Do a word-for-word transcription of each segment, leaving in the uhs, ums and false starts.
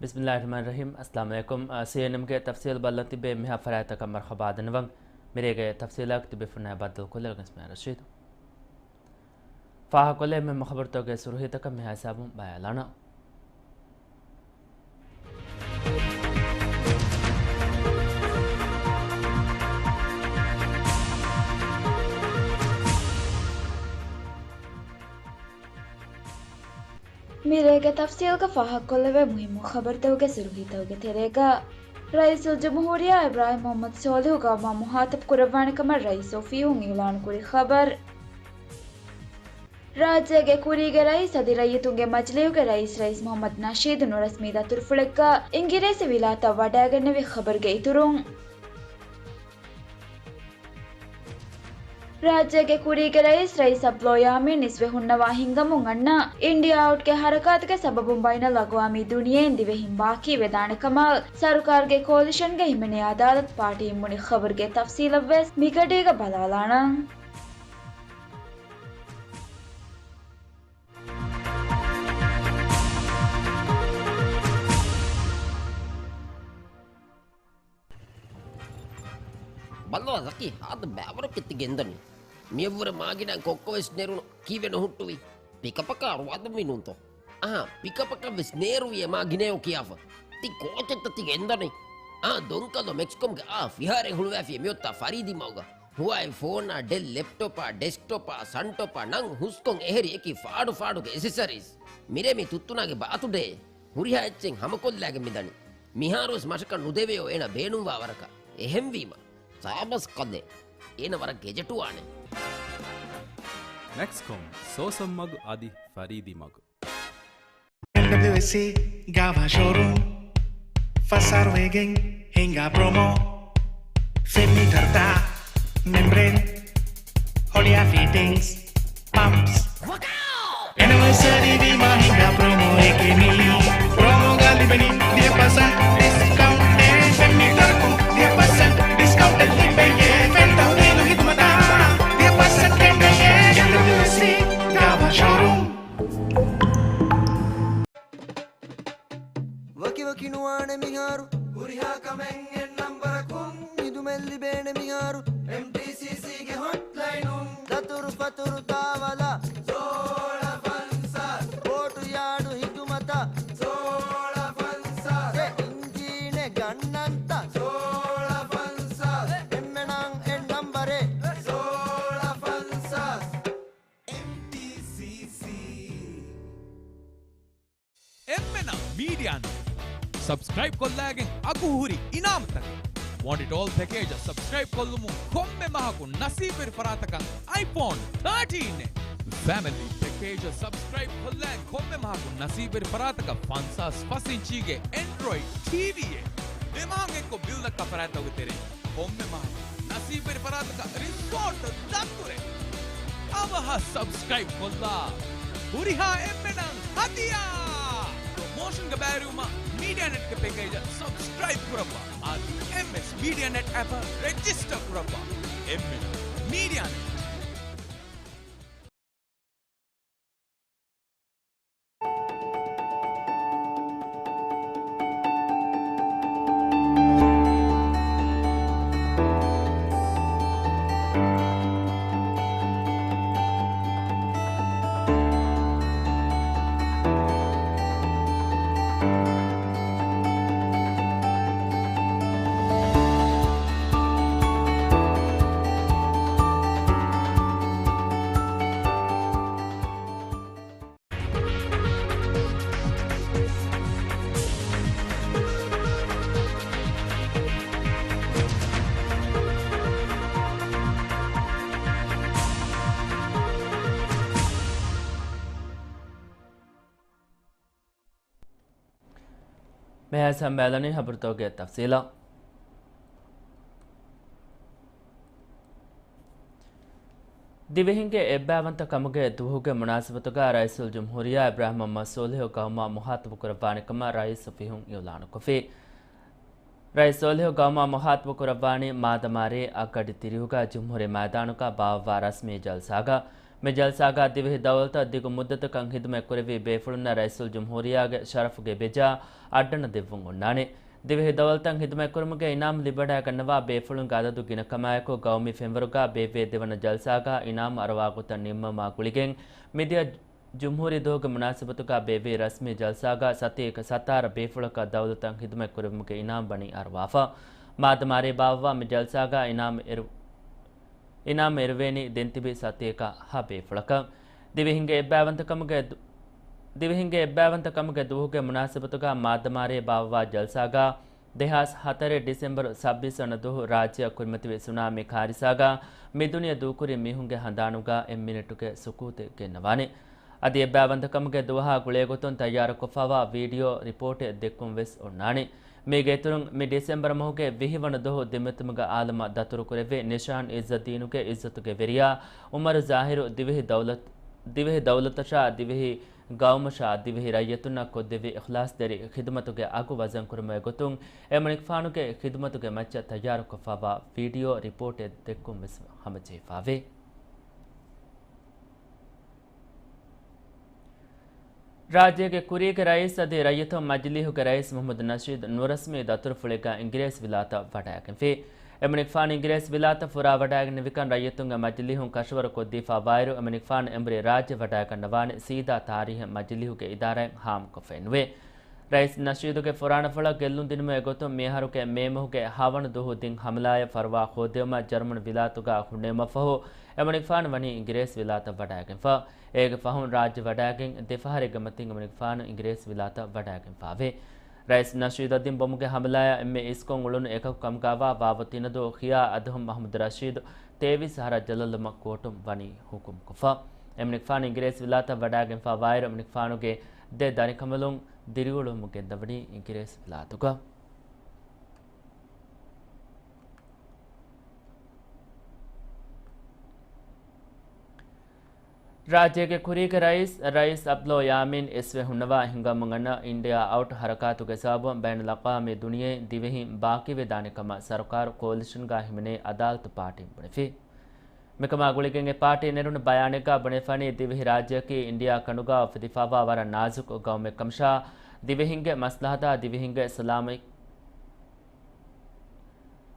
ބިސްމިއްލާހި ރަޙްމާނި ރަޙީމް. އައްސަލާމު ޢަލައިކުމް. އާ، ސީއެންއެމްގެ ތަފްސީލް ބައްލަން ތިބޭ މިހާ ފަރާތްތަކަށް މަރުޙަބާ ދަންނަވަން. މިރޭގެ ތަފްސީލާއެކު ތިބޭފުޅުންނާ ބައްދަލުކޮށްލައިގެން މި ރަޝީދު. ފާހަގަކޮށްލައިފި މުހިއްމު ޚަބަރުތަކުގެ ސުރުޚީތަކަށް މިހާ ހިސާބުން ބައިވެލާނަން. މިރޭގެ ތަފްސީލްގަ ފާހަގަކޮށްލެވޭ މުހިއްމު ޚަބަރުތަކުގެ ސުރުޚީތަކުގެ ތެރޭގަ، ރައީސުލްޖުމްހޫރިއްޔާ އިބްރާހިމް މުޙައްމަދު ޞާލިޙު ގައުމާ މުޚާޠަބު ކުރައްވާނެ ކަމަށް ރައީސް އޮފީހުން އިޢުލާނު ކުރި ޚަބަރު. ރާއްޖޭގެ ކުރީގެ ރައީސް އަދި ރައްޔިތުންގެ މަޖިލީހުގެ ރައީސް، ރައީސް މުޙައްމަދު ނަޝީދު ނުރަސްމީ ދަތުރުފުޅެއްގަ އިނގިރޭސި ވިލާތަށް ވަޑައިގެންނެވި ޚަބަރުގެ އިތުރުން، ރާއްޖޭގެ ކުރީގެ ރައީސް، ރައީސް އަބްދުﷲ ޔާމީން އިސްވެ ހުންނަވާ ހިންގަމުން އަންނަ އިންޑިއާ އައުޓްގެ ޙަރަކާތުގެ ސަބަބުން ބައިނަލްއަގްވާމީ ދުނިޔެއިން ދިވެހިން ބާކީވެދާނެ ކަމަށް ސަރުކާރުގެ ކޯލިޝަންގަ ހިމެނޭ އަދާލަތު ޕާޓީން ބުނި ޚަބަރުގެ ތަފްސީލަށްވެސް މިގަޑީގަ ބަލާލާނަން. ބައްލަވާ ޒަކީ، ހާދަ ބައިވަރަކަށް ތި ގެންދަނީ. މިއަށްވުރެ މާގިނަ ކޮއްކޮވެސް ނެރުނު ކީއްވެ ނުހުއްޓުވީ؟ ޕިކަޕަކާ ރުވާދުންވީ ނޫންތޯ؟ އަހާ، ޕިކަޕަކަށްވެސް ނޭރުވިއޭ މާ ގިނައެއް ކިޔާފަ. ތި ކޯޗެއްތަ ތި ގެންދަނީ؟ އާ، ދޮންކަލޯ މެކްސްކޮމްގެ އާ ފިހާރައެއް ހުޅުވާފިޔޭ މިއޮތްތާ ފަރީދީ މަގުގަ. ހުވާއި ފޯނާ، ޑެލް ލެޕްޓޮޕާ، ޑެސްކްޓޮޕާ، ސަންޓޮޕާ ނަން ހުސްކޮން އެހެރި އެކި ފާޑު ފާޑުގެ އެސެސަރީސް. މިރޭ މި ތުއްތުނާގެ ބާތުޑޭ. ހުރިހާ އެއްޗެއް ހަމަކޮށްލާގެން މިދަނީ. މިހާރުވެސް މަށަކަށް ނުދެވެޔޯ އޭނަ ބޭނުންވާ ވަރަކަށް. އެހެންވީމަ، ސާބަސް ކަލޭ. އޭނަ ވަރަށް ގެޖެޓުވާނެ. މެކްސްކޮމް، ސޯސަން މަގު އަދި ފަރީދީ މަގު. އެމްޑަބްލިއުއެސްސީ ގާވާ ޝޯރޫމް. ފަސް އަހަރު ވެގެން ހިނގާ ޕްރޮމޯ. ފެން މީޓަރުތައް، މެމްބްރޭން، ހޮޅިއާ ފިޓިންގްސް، ޕަމްޕްސް. އެނިވަރސަރީ ވީމާ ހިނގާ ޕްރޮމޯއެކޭ މީ. ޕްރޮމޯގަ ލިބެނީ ދިހަ ޕަސެންޓް ޑިސްކައުންޓެއް. ފެން މީޓަރަކުން ދިހަ ޕަސެންޓް ޑިސްކައުންޓެއް ލިބެޔޭ. ފެން ތަހުލީލު ހިދުމަތާ ދިހަ ޕަސެންޓް ކެނޑެޔޭ. އެމްޑަބްލިއުއެސްސީ ގާވާ ޝޯރޫމް. ވަކިވަކި ނުވާނެ މިހާރު. ހުރިހާ ކަމެއް އެއް ނަންބަރަކުން. ހިދުމަތް ލިބޭނެ މިހާރު. އެމްޓީސީސީގެ ހޮޓްލައިނުން. ދަތުރުފަތުރު ތާވަލާ. ސޯޅަ ފަންސާސް. ބޯޓު ޔާޑު ހިދުމަތަށް. ސޯޅަ ފަންސާސް. އެ އިންޖީނެއް ގަންނަންތަ. ސޯޅަ ފަންސާސް. އެންމެނަށް އެއް ނަންބަރެއް. ސޯޅަ ފަންސާސް. އެމްޓީސީސީ. އެންމެނަށް މީޑިއާ ނެޓް ސަބްސްކްރައިބް ކޮށްލާގެން އަގު ހުރި އިނާމުތަކެއް. ވޮންޓް އިޓް އޯލް ޕެކޭޖަށް ސަބްސްކްރައިބް ކޮށްލުމުން ކޮންމެ މަހަކު ނަސީބުވެރި ފަރާތަކަށް އައިފޯން ތާޓީން އެއް. ފެމިލީ ޕެކޭޖަށް ސަބްސްކްރައިބް ކޮށްލާގެން ކޮންމެ މަހަކު ނަސީބުވެރި ފަރާތަކަށް ފަންސާސް ފަސް އިންޗީގެ އެންޑްރޮއިޑް ޓީވީއެއް. ދެ މަހަށް އެއްކޮށް ބިލް ދައްކާ ފަރާތްތަކުގެ ތެރެއިން ކޮންމެ މަހަކު ނަސީބުވެރި ފަރާތަކަށް ރިސޯޓް ދަތުރެއް. އަވަހަށް ސަބްސްކްރައިބް ކޮށްލާ. ހުރިހާ އެންމެނަށް ހަދިޔާ! ޕްރޮމޯޝަންގެ ބައިވެރިވުމަށް މީޑިއާ ނެޓްގެ ޕެކޭޖަށް ސަބްސްކްރައިބް ކުރައްވާ. އަދި އެމްއެސް މީޑިއާ ނެޓް އެޕަށް ރެޖިސްޓަރ ކުރައްވާ. އެންމެނަށް މީޑިއާ ނެޓް. މިހާ ހިސާބުން ބައިލަނީ ހަބަރުތަކުގެ ތަފްސީލަށް. ދިވެހިންގެ އެއްބައިވަންތަ ކަމުގެ ދުވަހުގެ މުނާސަބަތުގަ ރައީސުލްޖުމްހޫރިއްޔާ އިބްރާހިމް މުޙައްމަދު ޞާލިޙު ގައުމާ މުޚާޠަބު ކުރައްވާނެ ކަމަށް ރައީސް އޮފީހުން އިޢުލާނުކޮށްފި. ރައީސް ޞާލިޙު ގައުމާ މުޚާޠަބު ކުރައްވާނީ މާދަމާރޭ އަށްގަޑި ތިރީހުގަ ޖުމްހޫރީ މައިދާނުގަ ބާއްވާ ރަސްމީ ޖަލްސާގަ. މި ޖަލްސާގަ ދިވެހި ދައުލަތަށް ދިގު މުއްދަތަކަށް ހިދުމަތްކުރެއްވި ބޭފުޅުންނަށް ރައީސުލްޖުމްހޫރިއްޔާގެ ޝަރަފުގެ ބެޖާ އައްޑަނަ ދެއްވުން އޮންނާނެ. ދިވެހި ދައުލަތަށް ހިދުމަތްކުރުމުގެ އިނާމް ލިބިވަޑައިގަންނަވާ ބޭފުޅުންގެ އަދަދު ގިނަކަމާއެކު، ގައުމީ ފެންވަރުގަ ބޭއްވޭ ދެވަނަ ޖަލްސާގަ އިނާމް އަރުވާ ގޮތަށް ނިންމުމާ ގުޅިގެން، މިދިޔަ ޖުމްހޫރީ ދުވަހުގެ މުނާސަބަތުގަ ބޭއްވި ރަސްމީ ޖަލްސާގަ ސަތޭކަ ސަތާރަ ބޭފުޅަކަށް ދައުލަތަށް ހިދުމަތްކުރެއްވުމުގެ އިނާމް ވަނީ އަރުވާފަ. މާދަމާރޭ ބާއްވާ މި ޖަލްސާގަ އިނާމް އެރު-، އިނާމް އެރުވޭނީ ދެންތިބި ސަތޭކަ ހަ ބޭފުޅަކަށް. ދިވެހިންގެ އެއްބައިވަންތަކަމުގެ ދު-، ދިވެހިންގެ އެއްބައިވަންތަކަމުގެ ދުވަހުގެ މުނާސަބަތުގަ މާދަމާރޭ ބާއްވާ ޖަލްސާގަ ދެހާސް ހަތަރެއް ޑިސެމްބަރު ސައްބީސް ވަނަ ދުވަހު ރާއްޖެއަށް ކުރިމަތިވި ސުނާމީ ކާރިސާގަ މި ދުނިޔެ ދޫކުރި މީހުންގެ ހަނދާނުގަ އެއް މިނެޓުގެ ސުކޫތެއް ގެންނަވާނެ. އަދި އެއްބައިވަންތަކަމުގެ ދުވަހާ ގުޅޭގޮތުން ތައްޔާރުކޮށްފައިވާ ވީޑިއޯ ރިޕޯޓެއް ދެއްކުން ވެސް އޮންނާނެ. މީގެ އިތުރުން މި ޑިސެމްބަރު މަހުގެ ވިހި ވަނަ ދުވަހު ދެމެތިމުގަ އާލަމަށް ދަތުރުކުރެއްވި ނިޝާން އިއްޒައްދީނުގެ އިއްޒަތުގެ ވެރިޔާ އުމަރު ޒާހިރު ދިވެހި ދައުލަތް-، ދިވެހި ދައުލަތަށާ ދިވެހި ގައުމަށާ ދިވެހި ރައްޔިތުންނަށް ކޮށްދެއްވި އިޚްލާޞްތެރި ޚިދުމަތުގެ އަގު ވަޒަންކުރުމުގެ ގޮތުން އެމަނިކުފާނުގެ ޚިދުމަތުގެ މައްޗަށް ތައްޔާރުކޮށްފައިވާ ވީޑިއޯ ރިޕޯޓެއް ދެއްކުން ވެސް ހަމަޖެހިފައިވޭ. ރާއްޖޭގެ ކުރީގެ ރައީސް އަދި ރައްޔިތުން މަޖިލީހުގެ ރައީސް މުޙައްމަދު ނަޝީދު ނުރަސްމީ ދަތުރުފުޅެއްގަ އިނގިރޭސިވިލާތަށް ވަޑައިގެންފި. އެމަނިކުފާނު އިނގިރޭސިވިލާތަށް ފުރާވަޑައިގެންނެވިކަން ރައްޔިތުންގެ މަޖިލީހުން ކަށަވަރުކޮށްދީފައިވާއިރު، އެމަނިކުފާނު އެނބުރި ރާއްޖެ ވަޑައިގަންނަވާނެ ސީދާ ތާރީހެއް މަޖިލީހުގެ އިދާރާއިން ހާމަކޮށްފައެއްނުވޭ. ރައީސް ނަޝީދުގެ ފުރާނަފުޅަށް ގެއްލުން ދިނުމުގެ ގޮތުން މިއަހަރުގެ މޭ މަހުގެ ހަވަނަ ދުވަހު ދިން ހަމަލާއެއް ފަރުވާ ހޯއްދެވުމަށް ޖަރުމަނު ވިލާތުގަ ހުންނެވުމަށްފަހު، އެމަނިކުފާނު ވަނީ އިނގިރޭސި ވިލާތަށް ވަޑައިގެންފަ. އޭގެ ފަހުން ރާއްޖެ ވަޑައިގެން ދެފަހަރެއްގެ މަތިން އެމަނިކުފާނު އިނގިރޭސި ވިލާތަށް ވަޑައިގެންފައިވޭ. ރައީސް ނަޝީދު އަދި ބޮމުގެ ހަމަލާއަށް އެންމެ އިސްކޮށް އުޅުނު އެކަކު ކަމުގައިވާ ވާވަތިނަދޫ ޚިޔާ އަދުހަމް މަހްމޫދު ރަޝީދު ތޭވީސް އަހަރަށް ޖަލަށްލުމަށް ކޯޓުން ވަނީ ހުކުމްކޮށްފަ. އެމަނިކުފާނު އިނގިރޭސި ވިލާތަށް ވަޑައިގެންފައިވާއިރު، އެމަނިކުފާނުގެ ދެ ދަރިކަނބަލުން ދިރިއުޅުމުން ގެންދަވަނީ އިނގިރޭސި ވިލާތުގަ. ރާއްޖޭގެ ކުރީގެ ރައީސް، ރައީސް އަބްލޯ ޔާމީން އިސްވެ ހުންނަވާ ހިނގަމުން އަންނަ އިންޑިއާ އައުޓް ހަރަކާތުގެ ސަބަބުން ބައިނަލްއަޤްވާމީ ދުނިޔެއިން ދިވެހިން ބާކީވެދާނެ ކަމަށް ސަރުކާރު ކޯލިޝަންގާ ހިމެނޭ އަދާލަތު ޕާޓީން ބުނެފި. މިކަމާ ގުޅިގެން އެ ޕާޓީ ނެރުނު ބަޔާނެއްގާ ބުނެފަނީ، ދިވެހި ރާއްޖެއަކީ އިންޑިއާ ކަނޑުގާ އުފެދިފައިވާ ވަރަށް ނާޒުކު ގައުމެއް ކަމަށާ، ދިވެހިންގެ މަސްލަހަތާ ދިވެހިންގެ ސަލާމަތް-،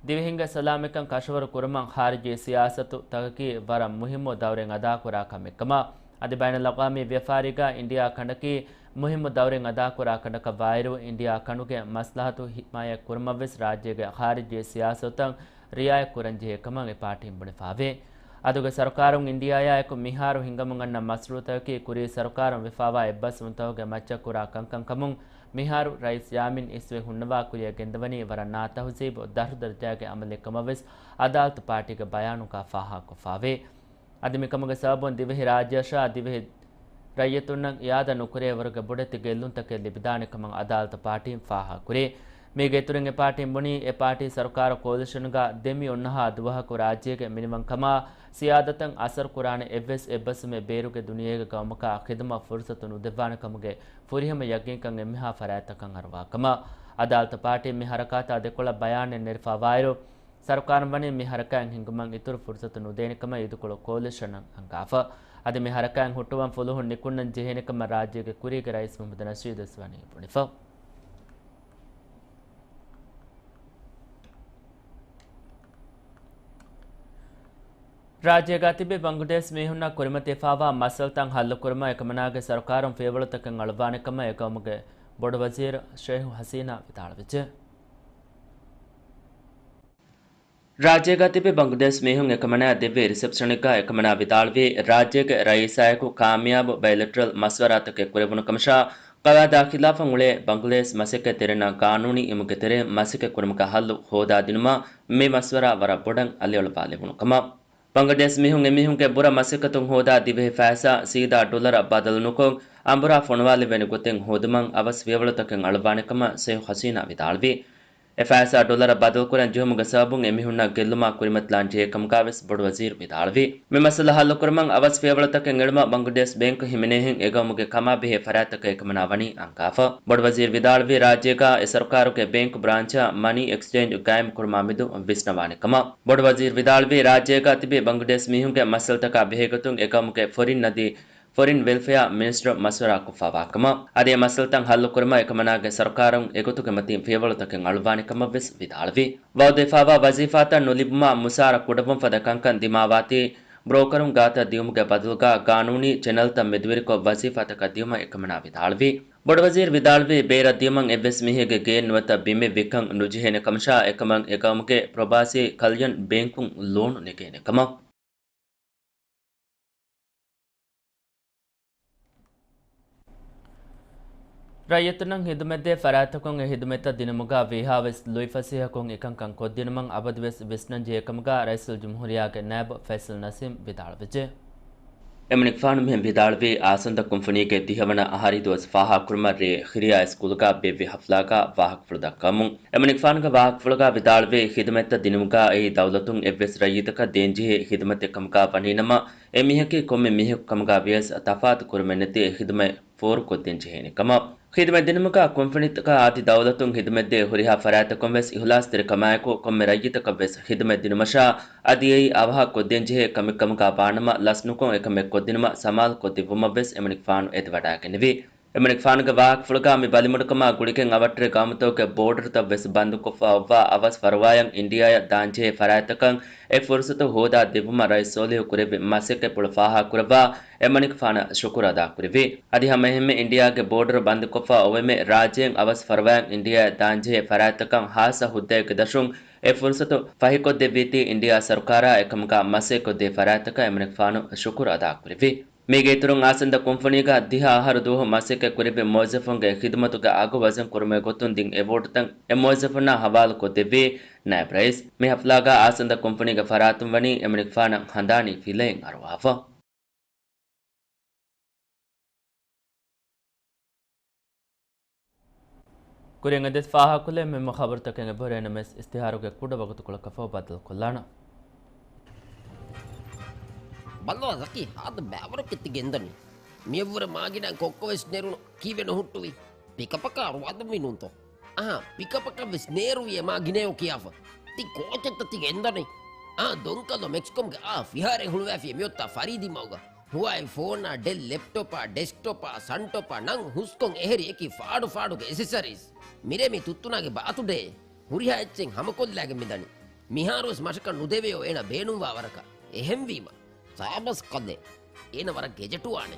ދިވެހިންގެ ސަލާމަތްކަން ކަށަވަރު ކުރުމަށް ޚާރިޖީ ސިޔާސަތު ތަކަކީ ވަރަށް މުހިއްމު ދައުރެއް އަދާކުރާ ކަމެއް ކަމަށް، އަދި ބައިނަލްއަޤްވާމީ ވިޔަފާރީގަ އިންޑިއާ ކަނޑަކީ މުހިއްމު ދައުރެއް އަދާކުރާ ކަނޑަކަށް ވާއިރު، އިންޑިއާ ކަނޑުގެ މަސްލަހަތު ހިމާޔަތް ކުރުމަށް ވެސް ރާއްޖޭގެ ޚާރިޖީ ސިޔާސަތުތައް ރިއާޔަތް ކުރަންޖެހޭ ކަމަށް އެ ޕާޓީން ބުނެފައިވޭ. އަދުގެ ސަރުކާރުން އިންޑިއާއާ އެކު މިހާރު ހިނގަމުން އަންނަ މަޝްރޫޢުތަކަކީ ކުރީ ސަރުކާރުން ވެފައިވާ އެއްބަސްވުންތަކުގެ މައްޗަށް ކުރާ ކަންކަން ކަމުން މިހާރު ރައީސް ޔާމީން އިސްވެ ހުންނަވާ ކުރިއަށް ގެންދަވަނީ ވަރަށް ނާތަހުޒީބު ދަށު ދަރަޖާގެ އަމަލެއް ކަމަށް ވެސް އަދާލަތު ޕާޓީގެ ބަޔާނުގަ ފާހަގަކޮށްފައިވޭ. އަދި މިކަމުގެ ސަބަބުން ދިވެހި ރާއްޖެއަށާ ދިވެހި ރައްޔިތުންނަށް އިއާދަ ނުކުރޭ ވަރުގެ ބޮޑެތި ގެއްލުންތަކެއް ލިބިދާނެ ކަމަށް އަދާލަތު ޕާޓީން ފާހަގަކުރޭ. މީގެ އިތުރުން އެ ޕާޓީން ބުނީ، އެ ޕާޓީ ސަރުކާރު ކޯލިޝަންގަ ދެމި އޮންނަހާ ދުވަހަކު ރާއްޖޭގެ މިނިވަންކަމާ ސިޔާދަތަށް އަސަރު ކުރާނެ އެއްވެސް އެއްބަސްވުމެއް ބޭރުގެ ދުނިޔޭގެ ގައުމަކާ ޚިދުމަތް ފުރުސަތު ނުދެއްވާނެ ކަމުގެ ފުރިހަމަ ޔަގީންކަން އެންމެހާ ފަރާތްތަކަށް އަރުވާ ކަމަށް އަދާލަތު ޕާޓީން މި ހަރަކާތާ ދެކޮޅަށް ބަޔާނެއް ނެރެފައިވާއިރު، ސަރުކާރުން ވަނީ މި ހަރަކާތް ހިންގުމަށް އިތުރު ފުރުސަތު ނުދޭނެ ކަމަށް އިދިކޮޅު ކޯލިޝަނަށް އަންގާފަ. އަދި މި ހަރަކާތް ހުއްޓުވަން ފުލުހުން ނިކުންނަން ޖެހޭނެ ކަމަށް ރާއްޖޭގެ ކުރީގެ ރައީސް މުހައްމަދު ނަޝީދު ވެސް ވަނީ ބުނެފަ. ރާއްޖޭގަ ތިބި ބަނގްލަދޭޝް މީހުންނަށް ކުރިމަތިވެފައިވާ މައްސަލަތައް ހައްލުކުރުމަށް އެކަމަނާގެ ސަރުކާރުން ފިޔަވަޅުތަކެއް އަޅުއްވާނެ ކަމަށް އެ ގައުމުގެ ބޮޑު ވަޒީރު ޝޭހު ހަސީނާ ވިދާޅުވެއްޖެ. ރާއްޖޭގަ ތިބި ބަނގްލަދޭޝް މީހުން އެކަމަނާއަށް ދެއްވި ރިސެޕްޝަނެއްގަ އެކަމަނާ ވިދާޅުވީ، ރާއްޖޭގެ ރައީސާއެކު ކާމިޔާބު ބައިލެޓްރަލް މަޝްވަރާތަކެއް ކުރެވުނު ކަމަށާ، ޤަވާއިދާ ޚިލާފަށް އުޅޭ ބަނގްލަދޭޝް މަސައްކަތް ތެރެއިންނާ ގާނޫނީ އިމުގެ ތެރޭ މަސައްކަތް ކުރުމުގެ ހައްލު ހޯދާދިނުމަށް މި މަޝްވަރާ ވަރަށް ބޮޑަށް އަލިއަޅުވާލެވުނު ކަމަށް. ބަނގްލަދޭޝް މީހުން އެމީހުންގެ ބުރަ މަސައްކަތުން ހޯދާ ދިވެހި ފައިސާ ސީދާ ޑޮލަރަށް ބަދަލު ނުކޮށް، އަނބުރާ ފޮނުވާލެވޭނެ ގޮތެއް ހޯދުމަށް އަވަސް ފިޔަވަޅުތަކެއް އަޅުއްވާނެ ކަމަށް ޝޭހު ހަސީނާ ވިދާޅުވި. އެ ފައިސާ ޑޮލަރަށް ބަދަލުކުރަން ޖެހުމުގެ ސަބަބުން އެމީހުންނަށް ގެއްލުމާ ކުރިމަތިލާން ޖެހޭ ކަމުގަ ވެސް ބޮޑުވަޒީރު ވިދާޅުވި. މި މައްސަލަ ހައްލުކުރުމަށް އަވަސް ފިޔަވަޅުތަކެއް އެޅުމަށް ބަނގްލަދޭޝް ބޭންކު ހިމެނޭހެން އެގައުމުގެ ކަމާ ބެހޭ ފަރާތްތަކަށް އެކަމަނާ ވަނީ އަންގާފަ. ބޮޑުވަޒީރު ވިދާޅުވީ ރާއްޖޭގަ އެ ސަރުކާރުގެ ބޭންކު ބްރާންޗަށް މަނީ އެކްސްޗޭންޖް ގާއިމް ކުރުމާ މެދު ވިސްނަވާނެ ކަމަށް. ބޮޑުވަޒީރު ވިދާޅުވީ ރާއްޖޭގަ ތިބި ބަނގްލަދޭޝް މީހުންގެ މައްސަލަތަކާ ބެހޭގޮތުން އެގައުމުގެ ފޮރިން އަދި ފޮރިން ވެލްފެއާ މިނިސްޓަރު މަޝްވަރާ ކޮށްފަވާ ކަމަށް. އަދި އެ މައްސަލަތައް ހައްލުކުރުމަށް އެކަމަނާގެ ސަރުކާރުން އެގޮތުގެ މަތީން ފިޔަވަޅުތަކެއް އަޅުއްވާނެ ކަމަށް ވެސް ވިދާޅުވި. ވައުދުވެފަވާ ވަޒީފާތައް ނުލިބުމާ މުސާރަ ކުޑަވުން ފަދަ ކަންކަން ދިމާވާތީ، ބްރޯކަރުން ގާތަށް ދިޔުމުގެ ބަދަލުގަ ގާނޫނީ ޗެނަލްތައް މެދުވެރިކޮށް ވަޒީފާތަކަށް ދިޔުމަށް އެކަމަނާ ވިދާޅުވި. ބޮޑުވަޒީރު ވިދާޅުވީ ބޭރަށް ދިޔުމަށް އެއްވެސް މީހެއްގެ ގެއެއް ނުވަތަ ބިމެއް ވިއްކަން ނުޖެހޭނެ ކަމަށާ، އެކަމަށް އެގައުމުގެ ޕްރޮބާސީ ކަލްޔަން ބޭންކުން ލޯނު ނެގޭނެ ކަމަށް. ރައްޔިތުންނަށް ހިދުމަތްދޭ ފަރާތްތަކުން އެ ހިދުމަތްތައް ދިނުމުގަ ވީހާވެސް ލުއިފަސޭހަކޮށް އެކަންކަން ކޮށްދިނުމަށް އަބަދުވެސް ވިސްނަން ޖެހޭ ކަމުގަ ރައީސުލްޖުމްހޫރިއްޔާގެ ނައިބު ފައިސަލް ނަސީމް ވިދާޅުވެއްޖެ. އެމަނިކުފާނު މިހެން ވިދާޅުވީ، އާސަންދަ ކުންފުނީގެ ދިހަވަނަ އަހަރީ ދުވަސް ފާހަގަކުރުމަށް ރޭ ޚިރިޔާ ސްކޫލުގަ ބޭއްވި ހަފްލާގަ ވާހަކަފުޅު ދައްކަވަމުން. އެމަނިކުފާނުގެ ވާހަކަފުޅުގަ ވިދާޅުވީ، ޚިދުމަތްތައް ދިނުމުގައި ދައުލަތުން އެއްވެސް ރައްޔިތަކަށް ދޭންޖެހޭ ޚިދުމަތެއް ކަމުގަ ވަނީނަމަ، އެމީހަކީ ކޮންމެ މީހަކު ކަމުގަ ވިޔަސް ތަފާތު ކުރުމެއް ނެތި ޚިދުމަތް ފޯރުކޮށްދޭން ޖެހޭނެ ކަމަށް. ޚިދުމަތް ދިނުމުގަ ކުންފުނިތަކަށް އަދި ދައުލަތުން ޚިދުމަތްދޭ ހުރިހާ ފަރާތްތަކުން ވެސް އިހުލާސްތެރިކަމާއެކު ކޮންމެ ރައްޔިތަކަށް ވެސް ޚިދުމަތް ދިނުމަށާ އަދި އެއީ އަވަހަށް ކޮށްދޭންޖެހޭ ކަމެއް ކަމުގަ ވާނަމަ، ލަސްނުކޮށް އެކަމެއް ކޮށްދިނުމަށް ސަމާލުކޮށްދެއްވުމަށް ވެސް އެމަނިކުފާނު އެދިވަޑައިގެންނެވި. އެމަނިކުފާނުގެ ވާހަކަފުޅުގަ މި ބަލިމުޑުކަމާ ގުޅިގެން އަވަށްޓެރި ގައުމުތަކުގެ ބޯޑަރުތައް ވެސް ބަންދުކޮށްފަ އޮއްވާ އަވަސް ފަރުވާޔަށް އިންޑިއާއަށް ދާންޖެހޭ ފަރާތްތަކަށް އެ ފުރުސަތު ހޯދާ ދެއްވުމަށް ރައީސް ސޯލިހު ކުރެއްވި މަސައްކަތްޕުޅު ފާހަގަކުރައްވާ އެމަނިކުފާނަށް ޝުކުރު އަދާކުރެއްވި. އަދި ހަމައެހެންމެ އިންޑިއާގެ ބޯޑަރު ބަންދުކޮށްފަ އޮވެމެ ރާއްޖޭން އަވަސް ފަރުވާޔަށް އިންޑިއާއަށް ދާންޖެހޭ ފަރާތްތަކަށް ހާއްސަ ހުއްދައެއްގެ ދަށުން އެ ފުރުސަތު ފަހިކޮށްދެއްވީތީ އިންޑިއާ ސަރުކާރާ އެކަމުގަ މަސައްކަތްކޮށްދޭ ފަރާތްތަކަށް އެމަނިކުފާނު ޝުކުރު އަދާކުރެއްވި. މީގެ އިތުރުން އާސަންދަ ކުންފުނީގަ ދިހަ އަހަރު ދުވަހު މަސައްކަތް ކުރެއްވި މުވައްޒަފުންގެ ޚިދުމަތުގެ އަގު ވަޒަން ކުރުމުގެ ގޮތުން ދިން އެވޯޑުތައް އެ މުވައްޒަފުންނާ ހަވާލުކޮށްދެއްވީ ނައިބް ރައީސް. މި ހަފްލާގަ އާސަންދަ ކުންފުނީގެ ފަރާތުން ވަނީ އެމަނިކުފާނަށް ހަނދާނީ ފިލައެއް އަރުވާފަ. ކުރިން އެދެސް ފާހަގަކުރެއްވި މި ޚަބަރުތަކެއް އެބަހުރޭ ނަމަވެސް، އިސްތިހާރުގެ ކުޑަ ވަގުތުކޮޅަކަށްފަހު ބައްދަލުކޮށްލާނަން. ބައްލަވާ ޒަކީ، ހާދަ ބައިވަރަކަށް ތި ގެންދަނީ. މިއަށްވުރެ މާގިނައިން ކޮއްކޮވެސް ނެރުނު ކީއްވެ ނުހުއްޓުވީ؟ ޕިކަޕަކާ ރުވާދަންވީ ނޫންތޯ؟ އަހާ، ޕިކަޕަކަށްވެސް ނޭރުވި އެ މާގިނައޯ ކިޔާފަ. ތި ކޯޗެއްތަ ތި ގެންދަނީ؟ އާ، ދޮންކަލޯ މެކްސްކޮމްގެ އާ ފިހާރައެއް ހުޅުވާފިޔޭ މިއޮތްތާ ފަރީދީ މަގުގަ. ހުވާއި ފޯނާ، ޑެލް ލެޕްޓޮޕާ، ޑެސްކްޓޮޕާ، ސަންޓޮޕާ ނަން ހުސްކޮށް އެހެރި އެކި ފާޑު ފާޑުގެ އެސެސަރީސް. މިރޭ މި ތުއްތުނާގެ ބާތުޑޭ. ހުރިހާ އެއްޗެއް ހަމަކޮށްލާގެން މިދަނީ. މިހާރުވެސް މަށަކަށް ނުދެވެޔޯ އޭނަ ބޭނުންވާ ވަރަކަށް. އެހެންވީމަ، ސާބަސް ކަލޭ. އޭނަ ވަރަށް ގެޖެޓުވާނެ.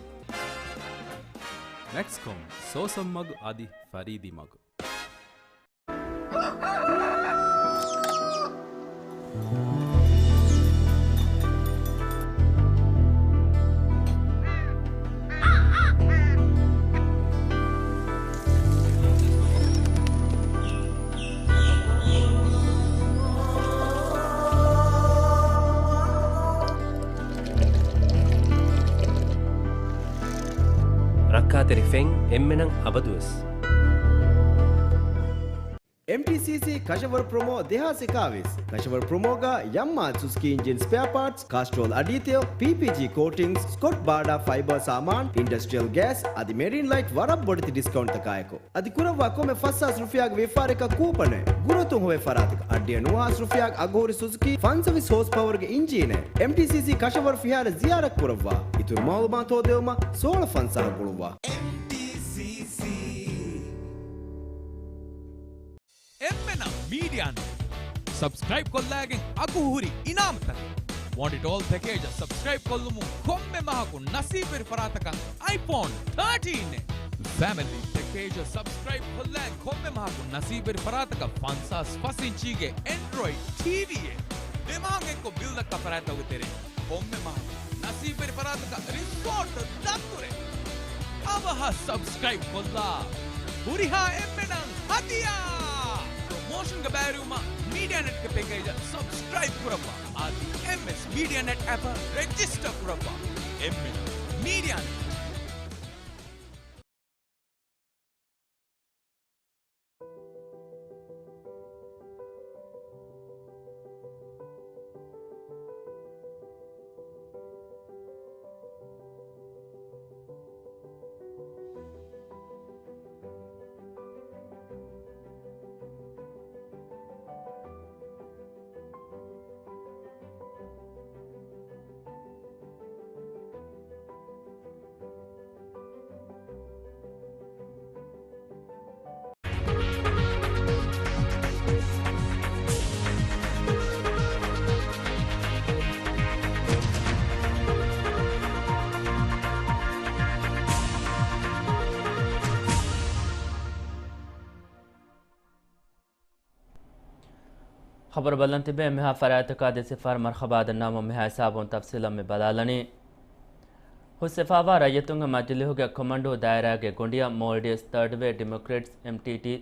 މެކްސްކޮމް، ސޯސަން މަގު އަދި ފަރީދީ މަގު. ރައްކާތެރި ފެން އެންމެނަށް އަބަދުވެސް. އެމްޓީސީސީ ކަށަވަރު ޕްރޮމޯ ދެހާސް އެކާވީސް. ކަށަވަރު ޕްރޮމޯގަ ޔަމްމާ ސުޒުކީ އިންޖިން ސްޕެއާ ޕާޓްސް، ކާސްޓްރޯލް އަޑީތެޔޮ، ޕީޕީޖީ ކޯޓިންގްސް، ސްކޮޓް ބާޑާ ފައިބަރ ސާމާން، އިންޑަސްޓްރިއަލް ގޭސް އަދި މެރިން ލައިޓް ވަރަށް ބޮޑެތި ޑިސްކައުންޓްތަކާއެކު. އަދި ކުރައްވާ ކޮންމެ ފަސް ހާސް ރުފިޔާގެ ވިޔަފާރިއަކަށް ކޫޕަނެއް ގުރައްދުން ހޮވޭ ފަރާތަކަށް އައްޑިހަ ނުވަ ހާސް ރުފިޔާގެ އަގުހުރި ސުޒުކީ ފަންސަވީސް ހޯސް ޕަވަރުގެ އިންޖީނެއް. އެމްޓީސީސީ ކަށަވަރު ފިހާރަ ޒިޔާރަތް ކުރައްވާ. އިތުރު މައުލޫމާތު ހޯދެވުމަށް ސޯޅަ ފަންސާހަށް ގުޅުއްވާ. އެމްޓީސީސީ. އެންމެނަށް މީޑިއާ ނެޓް ސަބްސްކްރައިބް ކޮށްލާގެން އަގުހުރި އިނާމުތަކެއް. ވޮންޓް އިޓް އޯލް ޕެކޭޖަށް ސަބްސްކްރައިބް ކޮށްލުމުން ކޮންމެ މަހަކު ނަސީބުވެރި ފަރާތަކަށް އައިފޯން ތާޓީން އެއް. ފެމިލީ ޕެކޭޖަށް ސަބްސްކްރައިބް ކޮށްލާ ކޮންމެ މަހަކު ނަސީބުވެރި ފަރާތަކަށް ފަންސާސް ފަސް އިންޗީގެ އެންޑްރޮއިޑް ޓީވީއެއް. ދެ މަހަކު އެއްކޮށް ބިލް ދައްކާ ފަރާތްތަކުގެ ތެރޭ ކޮންމެ މަހަކު ނަސީބުވެރި ފަރާތަކަށް ރިސޯޓް ދަތުރެއް. އަވަހަށް ސަބްސްކްރައިބް ކޮށްލާ. ހުރިހާ އެންމެނަށް ހަދިޔާ! ޕްރޮމޯޝަންގެ ބައިވެރިވުމަށް މީޑިއާ ނެޓްގެ ޕެކޭޖަށް ސަބްސްކްރައިބް ކުރައްވާ. އަދި އެމްއެސް މީޑިއާ ނެޓް އެޕަށް ރެޖިސްޓަރ ކުރައްވާ. އެމްއެސް މީޑިއާ ނެޓް. ޚަބަރު ބަލަން ތިބޭ މިހާ ފަރާތަކާ ދެ ސިފަރު މަރްޙަބާ ދަންނަވަމުން މިހާ ހިސާބުން ތަފްސީލަށް މި ބަލާލަނީ. ހުސްވެފާވާ ރައްޔިތުންގެ މަޖިލީހުގެ ކޮމަންޑޫ ދާއިރާގެ ގޮނޑިއަށް މޯލްޑިވްސް ތަރްޑް ވޭ ޑިމޮކްރެޓްސް، އެމްޓީޑީ،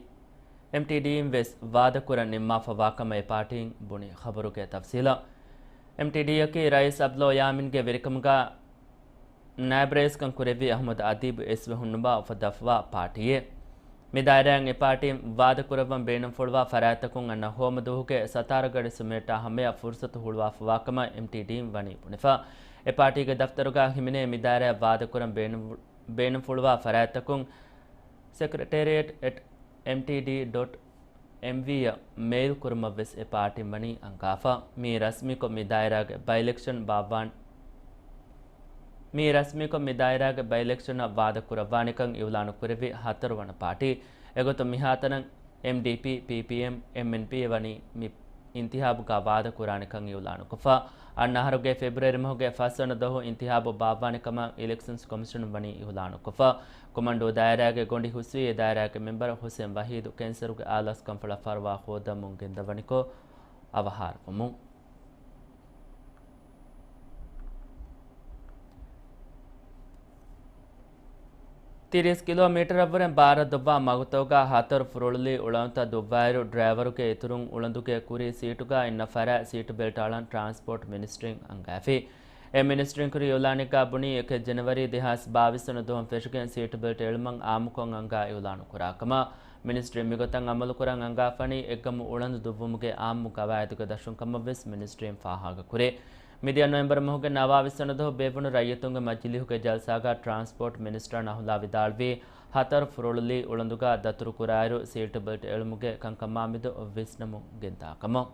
އެމްޓީޑީއިން ވެސް ވާދަކުރަން ނިންމާފަ ވާކަމަށް އެ ޕާޓީން ބުނި. ޚަބަރުގެ ތަފްސީލަށް. އެމްޓީޑީއަކީ ރައީސް އަބްދުﷲ ޔާމީންގެ ވެރިކަމުގަ ނާއިބް ރައީސްކަން ކުރެއްވި އަޙްމަދު އަދީބު އެސްވެ ހުންނަވާ އުފައްދާފަވާ ޕާޓީއެއް. މި ދާއިރާއިން އެ ޕާޓީން ވާދަކުރައްވަން ބޭނުންފުޅުވާ ފަރާތްތަކުން އަންނަ ހޯމަ ދުވަހުގެ ސަތާރަ ގަޑި ސުމޭޓާ ހަމަޔަށް ފުރުސަތު ހުޅުވާފަވާކަމަށް އެމްޓީޑީއިން ވަނީ ބުނެފަ. އެ ޕާޓީގެ ދަފްތަރުގަ ހިމެނޭ މި ދާއިރާއަށް ވާދަކުރަން ބޭނުން-، ބޭނުންފުޅުވާ ފަރާތްތަކުން ސެކްރެޓޭރިއެޓް އެޓް އެމްޓީޑީ ޑޮޓް އެމްވީ އަށް މެއިލް ކުރުމަށް ވެސް އެ ޕާޓީން ވަނީ އަންގާފަ. މީ ރަސްމީކޮށް މި ދާއިރާގެ ބައި އިލެކްޝަން ބާއްވާން-، މީ ރަސްމީކޮށް މި ދާއިރާގެ ބައި އިލެކްޝަނަށް ވާދަ ކުރައްވާނެކަން އިއުލާނު ކުރެއްވި ހަތަރު ވަނަ ޕާޓީ. އެގޮތުން މިހާތަނަށް އެމްޑީޕީ، ޕީޕީއެމް، އެމްއެންޕީ ވަނީ މި އިންތިހާބުގަ ވާދަ ކުރާނެކަން އިއުލާނުކޮށްފަ. އަންނަ އަހަރުގެ ފެބްރުއަރީ މަހުގެ ފަސް ވަނަ ދުވަހު އިންތިހާބު ބާއްވާނެ ކަމަށް އިލެކްޝަންސް ކޮމިޝަނުން ވަނީ އިއުލާނުކޮށްފަ. ކޮމަންޑޫ ދާއިރާގެ ގޮނޑި ހުސްވީ އެ ދާއިރާގެ މެމްބަރ ހުސެން ވަހީދު ކެންސަރުގެ އާލާސްކަންފުޅަށް ފަރުވާ ހޯއްދަމުން ގެންދަވަނިކޮށް އަވަހާރަވަމުން. ތިރީސް ކިލޯމީޓަރަށްވުރެ ބާރަށް ދޮށްވާ މަގުތަކުގަ ހަތަރު ފުރޮޅުލީ އުޅަނދުތައް ދުއްވާއިރު، ޑްރައިވަރުގެ އިތުރުން އުޅަނދުގެ ކުރީ ސީޓުގަ އިންނަ ފަރާތް ސީޓް ބެލްޓް އަޅަން ޓްރާންސްޕޯޓް މިނިސްޓްރީން އަންގާފި. އެ މިނިސްޓްރީން ކުރި އިއުލާނެއްގަ ބުނީ، އެކެއް ޖެނަވަރީ ދެހާސް ބާވީސް ވަނަ ދުވަހުން ފެށިގެން ސީޓް ބެލްޓް އެޅުމަށް އާއްމުކޮށް އަންގާ އިއުލާނު ކުރާ ކަމަށް. މިނިސްޓްރީން މިގޮތަށް އަމަލުކުރަން އަންގާފަނީ އެއްގަމު އުޅަނދު ދުއްވުމުގެ އާއްމު ގަވާއިދުގެ ދަށުން ކަމަށް ވެސް މިނިސްޓްރީން ފާހަގަކުރޭ. މިދިޔަ ނޮވެމްބަރު މަހުގެ ނަވާވީސް ވަނަ ދުވަހު ބޭއްވުނު ރައްޔިތުންގެ މަޖިލީހުގެ ޖަލްސާގަ ޓްރާންސްޕޯޓް މިނިސްޓަރ ނަހުލާ ވިދާޅުވީ، ހަތަރު ފުރޮޅުލީ އުޅަނދުގަ ދަތުރުކުރާއިރު، ސީޓް ބެލްޓް އެޅުމުގެ ކަންކަމާމެދު ވިސްނަމުން ގެންދާ ކަމަށް.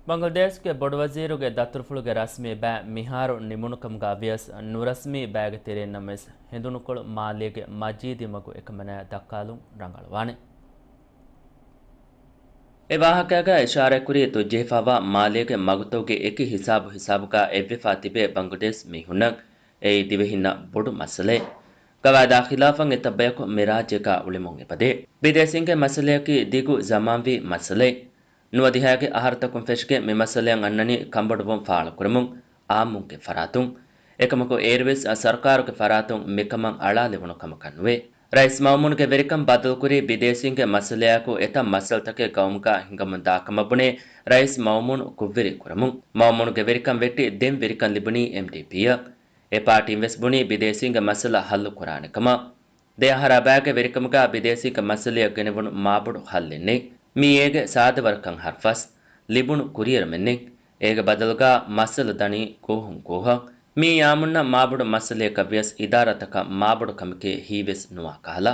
ބަނގްލަދޭޝްގެ ބޮޑުވަޒީރުގެ ދަތުރުފުޅުގެ ރަސްމީ ބައި މިހާރު ނިމުނުކަމުގަ ވިޔަސް، ނުރަސްމީ ބައިގެ ތެރެއިންނަމަވެސް، ހެނދުނުކޮޅު މާލޭގެ މަޖީދީ މަގު އެކަމަނާއަށް ދައްކާލުން ރަނގަޅުވާނެ. އެ ވާހަކައިގަ އިޝާރާތްކުރީ، ތުއްޖެހިފާވާ މާލޭގެ މަގުތަކުގެ އެކި ހިސާބު ހިސާބުގަ އެއްވެފާ ތިބޭ ބަނގްލަދޭޝް މީހުންނަށް. އެއީ ދިވެހިންނަށް ބޮޑު މައްސަލައެއް. ގަވާއިދާ ޚިލާފަށް އެތައް ބަޔަކު މި ރާއްޖޭގަ އުޅެމުން އެބަދޭ. ބިދޭސީންގެ މައްސަލަޔަކީ ދިގު ޒަމާންވީ މައްސަލައެއް. ނުވަދިހައިގެ އަހަރުތަކުން ފެށިގެން މި މައްސަލައަށް އަންނަނީ ކަނބޮޑުވުން ފާޅުކުރަމުން އާއްމުންގެ ފަރާތުން. އެކަމަކު އޭރުވެސް ސަރުކާރުގެ ފަރާތުން މިކަމަށް އަޅާލެވުނު ކަމަކަށް ނުވޭ. ރައީސް މައުމޫންގެ ވެރިކަން ބަދަލުކުރީ ބިދޭސީންގެ މައްސަލަޔާއެކު އެތައް މައްސަލަތަކެއް ގައުމުގަ ހިނގަމުންދާ ކަމަށް ބުނެ ރައީސް މައުމޫން ކުށްވެރި ކުރަމުން. މައުމޫންގެ ވެރިކަން ވެއްޓި ދެން ވެރިކަން ލިބުނީ އެމްޑީޕީއަށް. އެ ޕާޓީން ވެސް ބުނީ ބިދޭސީންގެ މައްސަލަ ހައްލު ކުރާނެ ކަމަށް. ދެ އަހަރާ ބައިގެ ވެރިކަމުގަ ބިދޭސީންގެ މައްސަލަޔަށް ގެނެވުނު މާބޮޑު ހައްލެއް ނެތް. މީ އޭގެ ސާދަވަރަކަށް ހަރުފަސް. ލިބުނު ކުރިއެރުމެއް ނެތް. އޭގެ ބަދަލުގަ މައްސަލަ ދަނީ ކޯހުން ކޯހަށް. މީ އާއްމުންނަށް މާބޮޑު މައްސަލަޔަކަށް ވިޔަސް އިދާރާތަކަށް މާބޮޑު ކަމެކޭ ހީވެސް ނުވާ ކަހަލަ.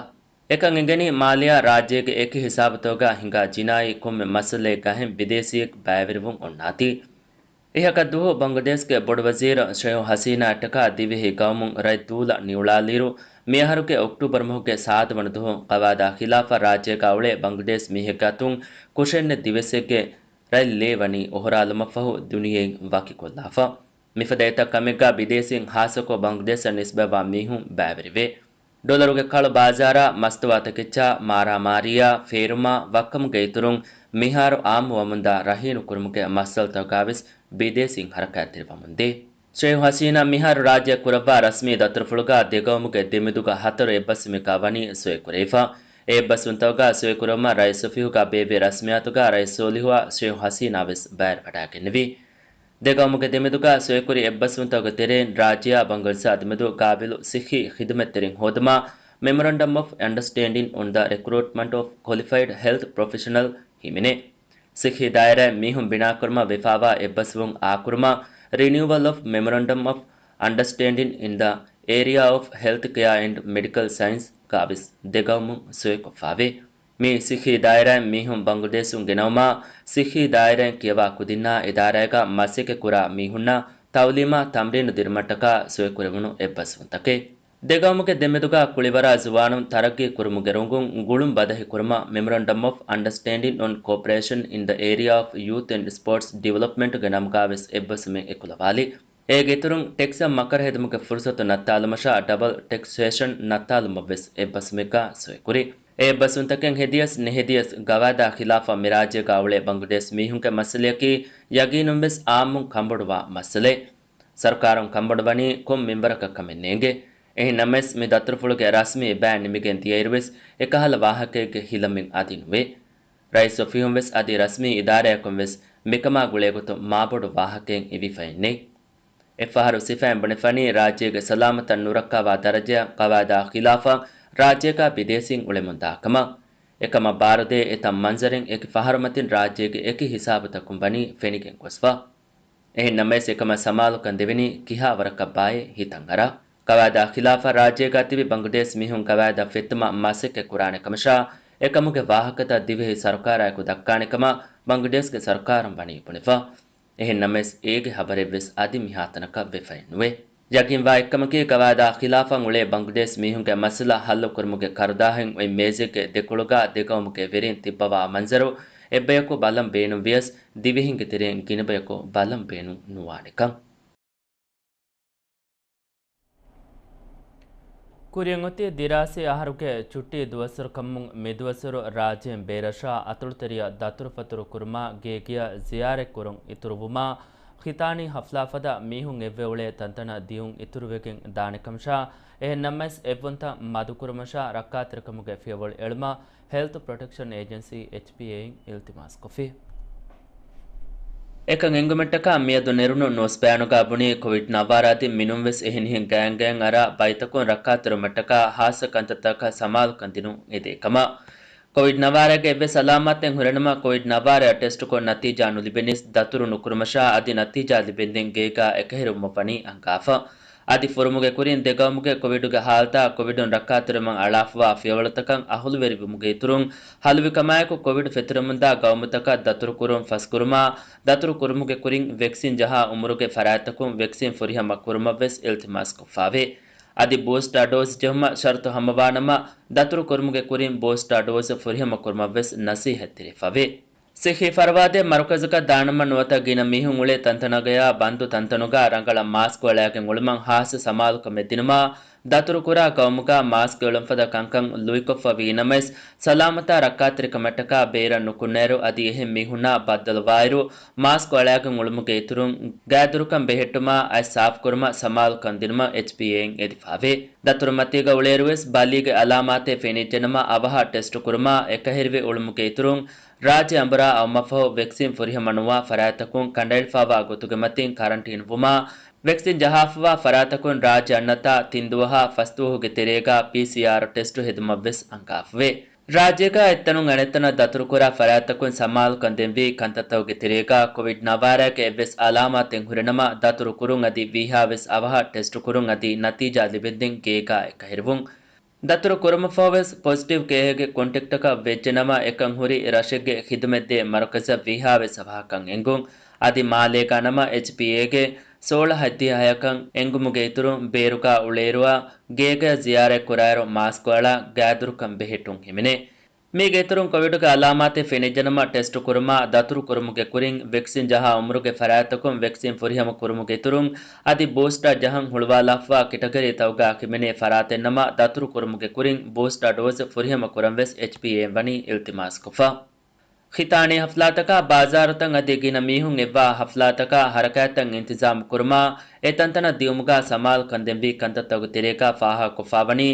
އެކަން އެނގެނީ މާލެއާ ރާއްޖޭގެ އެކި ހިސާބުތަކުގަ ހިނގާ ޖިނާއީ ކޮންމެ މައްސަލައެއްގަ އެހެން ބިދޭސީއެއް ބައިވެރިވުން އޮންނާތީ. އެހަކަށްދުވަހު ބަނގްލަދޭޝްގެ ބޮޑުވަޒީރު ޝެއިޚް ހަސީނާއަށްޓަކާ ދިވެހި ގައުމުން ރަތް ދޫލަށް ނިއުޅާލިއިރު، މިއަހަރުގެ އޮކްޓޫބަރު މަހުގެ ސާދަ ވަނަ ދުވަހު ގަވާއިދާ ޚިލާފަށް ރާއްޖޭގަ އުޅޭ ބަނގްލަދޭޝް މީހެއްގެ އަތުން ކުށެއްނެތް ދިވެއްސެއްގެ ރަތް ލޭ ވަނީ އޮހޮރާލުމަށްފަހު ދުނިޔެއިން ވަކިކޮށްލާފަ. މިފަދަ އެތައް ކަމެއްގަ ބިދޭސީން ހާއްސަކޮށް ބަނގްލަދޭޝަށް ނިސްބަތްވާ މީހުން ބައިވެރިވޭ. ޑޮލަރުގެ ކަޅު ބާޒާރާ، މަސްތުވާ ތަކެއްޗާ، މާރާމާރީއާ، ފޭރުމާ، ވައްކަމުގެ އިތުރުން މިހާރު އާއްމުވަމުންދާ ރަހީނުކުރުމުގެ މައްސަލަތަކުގަވެސް ބިދޭސީން ހަރަކާތްތެރިވަމުންދޭ. ޝެއިޚް ހަސީނާ މިހާރު ރާއްޖެއަށް ކުރައްވާ ރަސްމީ ދަތުރުފުޅުގަ ދެގައުމުގެ ދެމެދުގަ ހަތަރު އެއްބަސްވުމެއްގަ ވަނީ ސޮއިކުރެވިފަ. އެ އެއްބަސްވުންތަކުގަ ސޮއިކުރެވުމަށް ރައީސް އޮފީހުގަ ބޭއްވި ރަސްމިއްޔާތުގަ ރައީސް ސޯލިހުއާ ޝެއިޚް ހަސީނާ ވެސް ބައިވެރިވަޑައިގެންނެވި. ދެގައުމުގެ ދެމެދުގަ ސޮއިކުރި އެއްބަސްވުންތަކުގެ ތެރެއިން ރާއްޖެއާ ބަނގްލަދޭޝާ ދެމެދު ގާބިލު ސިއްހީ ޚިދުމަތްތެރިން ހޯދުމަށް މެމޮރަންޑަމް އޮފް އަންޑަސްޓޭންޑިން އޮން ދަ ރެކްރޫޓްމަންޓް އޮފް ކޮލިފައިޑް ހެލްތް ޕްރޮފެޝަނަލް ހިމެނޭ. ސިއްހީ ދާއިރާއިން މީހުން ބިނާކުރުމަށް ވެފާވާ އެއްބަސްވުން އާކުރުމަށް ރިނިއުއަލް އޮފް މެމޮރަންޑަމް އޮފް އަންޑަސްޓޭންޑިން އިން ދަ އޭރިއާ އޮފް ހެލްތް ކެއާ އެންޑް މެޑިކަލް ސައިންސް ގާވެސް ދެގައުމުން ސޮއިކޮށްފާވޭ. މި ސިއްހީ ދާއިރާއިން މީހުން ބަނގްލަދޭޝުން ގެނައުމާ، ސިއްހީ ދާއިރާއިން ކިޔަވާ ކުދިންނާ އެ ދާއިރާގަ މަސައްކަތް ކުރާ މީހުންނަށް ތައުލީމާ ތަމްރީނު ދިނުމަށްޓަކާ ސޮއިކުރެވުނު އެއްބަސްވުންތަކެއް. ދެގައުމުގެ ދެމެދުގަ ކުޅިވަރާ ޒުވާނުން ތަރައްގީ ކުރުމުގެ ރޮނގުން ގުޅުން ބަދަހި ކުރުމަށް މެމޮރަންޑަމް އޮފް އަންޑަސްޓޭންޑިން އޮން ކޯޕަރޭޝަން އިން ދަ އޭރިއާ އޮފް ޔޫތު އެންޑް ސްޕޯޓްސް ޑިވެލޮޕްމަންޓްގެ ނަމުގަ ވެސް އެއްބަސްވުމެއް އެކުލަވާލި. އޭގެ އިތުރުން ޓެކްސްއަށް މަކަރު ހެދުމުގެ ފުރުސަތު ނައްތާލުމަށާ ޑަބަލް ޓެކްސޭޝަން ނައްތާލުމަށް ވެސް އެއްބަސްވުމެއްގަ ސޮއިކުރި. އެ އެއްބަސްވުންތަކެއް ހެދިޔަސް ނެހެދިޔަސް ގަވާއިދާ ޚިލާފަށް މިރާއްޖޭގަ އުޅޭ ބަނގުލަދޭޝް މީހުންގެ މައްސަލަޔަކީ ޔަގީނުން ވެސް އާއްމުން ކަންބޮޑުވާ މައްސަލައެއް. ސަރުކާރުން ކަންބޮޑުވަނީ ކޮން މިންވަރަކަށް ކަމެއް ނޭނގެ. އެހެން ނަމަވެސް، މި ދަތުރުފުޅުގެ ރަސްމީ ބައި ނިމިގެން ދިޔައިރު ވެސް އެކަހަލަ ވާހަކައެއްގެ ހިލަމެއް އަދި ނުވޭ. ރައީސް އޮފީހުން ވެސް އަދި ރަސްމީ އިދާރާއަކުން ވެސް މިކަމާ ގުޅޭގޮތުން މާބޮޑު ވާހަކައެއް އިވިފައެއް ނެތް. އެއްފަހަރު ސިފައިން ބުނެފަނީ ރާއްޖޭގެ ސަލާމަތަށް ނުރައްކާވާ ދަރަޖައަށް ގަވާއިދާ ޚިލާފަށް ރާއްޖޭގަ ބިދޭސީން އުޅެމުންދާ ކަމަށް. އެކަމަށް ބާރުދޭ އެތައް މަންޒަރެއް އެކި ފަހަރުމަތިން ރާއްޖޭގެ އެކި ހިސާބުތަކުން ވަނީ ފެނިގެން ގޮސްފަ. އެހެން ނަމަވެސް އެކަމަށް ސަމާލުކަން ދެވެނީ ކިހާ ވަރަކަށްބާއޭ ހިތަށް އަރާ. ގަވާއިދާ ޚިލާފަށް ރާއްޖޭގަ ތިބި ބަނގުލަދޭޝް މީހުން ގަވާއިދަށް ފެއްތުމަށް މަސައްކަތް ކުރާނެ ކަމަށާ، އެކަމުގެ ވާހަކަތައް ދިވެހި ސަރުކާރާއެކު ދައްކާނެ ކަމަށް ބަނގުލަދޭޝްގެ ސަރުކާރުން ވަނީ ބުނެފަ. އެހެން ނަމަވެސް، އޭގެ ހަބަރެއް ވެސް އަދި މިހާތަނަކަށް ވެފައެއް ނުވޭ. ޔަގީންވާ އެއްކަމަކީ، ގަވާއިދާ ޚިލާފަށް އުޅޭ ބަނގުލަދޭޝް މީހުންގެ މައްސަލަ ހައްލު ކުރުމުގެ ކަރުދާހެއް އޮތް މޭޒެއްގެ ދެކޮޅުގަ ދެގައުމުގެ ވެރިން ތިއްބަވާ މަންޒަރު އެއްބަޔަކު ބަލަން ބޭނުން ވިޔަސް، ދިވެހިންގެ ތެރެއިން ގިނަ ބަޔަކު ބަލަން ބޭނުން ނުވާނެކަން. ކުރިއަށް އޮތީ ދިރާސީ އަހަރުގެ ޗުއްޓީ ދުވަސްވަރު ކަމުން މިދުވަސްވަރު ރާއްޖޭން ބޭރަށާ އަތޮޅުތެރިޔަށް ދަތުރުފަތުރު ކުރުމާ، ގޭގެއަށް ޒިޔާރަތްކުރުން އިތުރުވުމާ، ޚިތާނީ ހަފްލާ ފަދަ މީހުން އެއްވެ އުޅޭ ތަންތަނަށް ދިޔުން އިތުރުވެގެން ދާނެކަމަށާ، އެހެން ނަމަވެސް އެއްވުންތައް މަދުކުރުމަށާ ރައްކާތެރިކަމުގެ ފިޔަވަޅު އެޅުމަށް ހެލްތު ޕްރޮޓެކްޝަން އޭޖެންސީ، އެޗްޕީއޭ، އިން އިލްތިމާސްކޮށްފި. އެކަން އެނގުމަށްޓަކާ މިއަދު ނެރުނު ނޫސް ބަޔާނުގަ ބުނީ، ކޮވިޑް ނައްވާރަ އަދި މިނުން ވެސް އެހެނިހެން ގާތްގާތް އަރާ ބައިތަކުން ރައްކާތެރިވުމަށްޓަކާ ހާއްސަ ކަންތައްތަކަށް ސަމާލުކަން ދިނުން އެދޭ ކަމަށް. ކޮވިޑް ނައްވާރައިގެ އެއްވެސް އަލާމާތެއް ހުރިނަމަ، ކޮވިޑް ނައްވާރައަށް ޓެސްޓުކޮށް ނަތީޖާ ނުލިބެނީސް ދަތުރު ނުކުރުމަށާ އަދި ނަތީޖާ ލިބެންދެން ގޭގަ އެކަހެރިވުމަށް ވަނީ އަންގާފަ. އަދި ފުރުމުގެ ކުރިން ދެގައުމުގެ ކޮވިޑުގެ ހާލަތާ ކޮވިޑުން ރައްކާތެރިވުމަށް އަޅާފަވާ ފިޔަވަޅުތަކަށް އަހުލުވެރިވުމުގެ އިތުރުން، ހަލުވިކަމާއެކު ކޮވިޑު ފެތުރެމުންދާ ގައުމުތަކަށް ދަތުރުކުރުން ފަސްކުރުމާ، ދަތުރު ކުރުމުގެ ކުރިން ވެކްސިން ޖަހާ އުމުރުގެ ފަރާތްތަކުން ވެކްސިން ފުރިހަމަ ކުރުމަށްވެސް އިލްތިމާސްކޮށްފާވޭ. އަދި ބޫސްޓާ ޑޯޒް ޖެހުމަށް ޝަރުތު ހަމަވާނަމަ، ދަތުރު ކުރުމުގެ ކުރިން ބޫސްޓާ ޑޯޒް ފުރިހަމަ ކުރުމަށްވެސް ނަސީހަތްތެރިވެފަވޭ. ސިއްހީ ފަރުވާދޭ މަރުކަޒުގަ ދާނަމަ ނުވަތަ ގިނަ މީހުން އުޅޭ ތަންތަނަށް ގަޔާ ބަންދު ތަންތަނުގަ ރަނގަޅަށް މާސްކު އަޅާގެން އުޅުމަށް ހާއްސަ ސަމާލުކަމެއް ދިނުމަށް ދަތުރުކުރާ ގައުމުގަ މާސްކު އެޅުން ފަދަ ކަންކަން ލުއިކޮށްފަ ވީ ނަމަވެސް، ސަލާމަތާ ރައްކާތެރިކަމަށްޓަކާ ބޭރަށް ނުކުންނައިރު އަދި އެހެން މީހުންނާ ބައްދަލުވާއިރު، މާސްކު އަޅާގެން އުޅުމުގެ އިތުރުން، ގާތްދުރުކަން ބެހެއްޓުމާ އަތް ސާފުކުރުމަށް ސަމާލުކަން ދިނުމަށް އެޗްޕީއޭއިން އެދިފާވޭ. ދަތުރުމަތީގަ އުޅޭއިރުވެސް ބަލީގެ އަލާމާތެއް ފެނިއްޖެނަމަ އަވަހަށް ޓެސްޓު ކުރުމާ، އެކަހެރިވެ އުޅުމުގެ އިތުރުން، ރާއްޖެ އަނބުރާ އައުމަށްފަހު ވެކްސިން ފުރިހަމަ ނުވާ ފަރާތްތަކުން ކަނޑައެޅިފާވާ ގޮތުގެ މަތިން ކަރަންޓީން ވުމާ، ވެކްސިން ޖަހާފަވާ ފަރާތަކުން ރާއްޖެ އަންނަތާ ތިން ދުވަހާ ފަސް ދުވަހުގެ ތެރޭގަ ޕީސީއާރް ޓެސްޓު ހެދުމަށްވެސް އަންގާފަވޭ. ރާއްޖޭގަ އެއްތަނުން އަނެއްތަނަށް ދަތުރުކުރާ ފަރާތްތަކުން ސަމާލުކަން ދެންވީ ކަންތައްތަކުގެ ތެރޭގަ ކޮވިޑް ނައްވާރައިގެ އެއްވެސް އަލާމާތެއް ހުރިނަމަ ދަތުރު ކުރުން އަދި ވީހާވެސް އަވަހަށް ޓެސްޓު ކުރުން އަދި ނަތީޖާ ލިބެންދެން ގޭގަ އެކަހެރިވުން. ދަތުރު ކުރުމަށްފަހުވެސް ޕޮޒިޓިވް ކޭހެއްގެ ކޮންޓެކްޓަކަށް ވެއްޖެނަމަ އެކަން ހުރި ރަށެއްގެ ޚިދުމަތްދޭ މަރުކަޒަށް ވީހާވެސް އަވަހަކަށް އެނގުން. އަދި މާލޭގަ ނަމަ އެޗްޕީއޭގެ ސޯޅަ ހަތްދިހަ ހަޔަކަށް އެނގުމުގެ އިތުރުން ބޭރުގަ އުޅޭއިރުއާ ގޭގަ ޒިޔާރަތް ކުރާއިރު މާސްކު އަޅާ ގާތްދުރުކަން ބެހެއްޓުން ހިމެނޭ. މީގެ އިތުރުން ކޮވިޑުގެ އަލާމާތެއް ފެނިއްޖެނަމަ ޓެސްޓު ކުރުމާ، ދަތުރު ކުރުމުގެ ކުރިން ވެކްސިން ޖަހާ އުމުރުގެ ފަރާތްތަކުން ވެކްސިން ފުރިހަމަ ކުރުމުގެ އިތުރުން، އަދި ބޫސްޓާ ޖަހަން ހުޅުވާލާފަވާ ކެޓަގަރީތަކުގަ ހިމެނޭ ފަރާތެއްނަމަ، ދަތުރު ކުރުމުގެ ކުރިން ބޫސްޓާ ޑޯޒް ފުރިހަމަ ކުރަން ވެސް އެޗްޕީއޭއިން ވަނީ އިލްތިމާސްކޮށްފަ. ޚިތާނީ ހަފްލާތަކާ، ބާޒާރުތައް އަދި ގިނަ މީހުން އެއްވާ ހަފްލާތަކާ ހަރަކާތްތައް އިންތިޒާމު ކުރުމާ، އެ ތަންތަނަށް ދިޔުމުގަ ސަމާލުކަން ދެންވީ ކަންތައްތަކުގެ ތެރޭގަ ފާހަގަކޮށްފަވަނީ،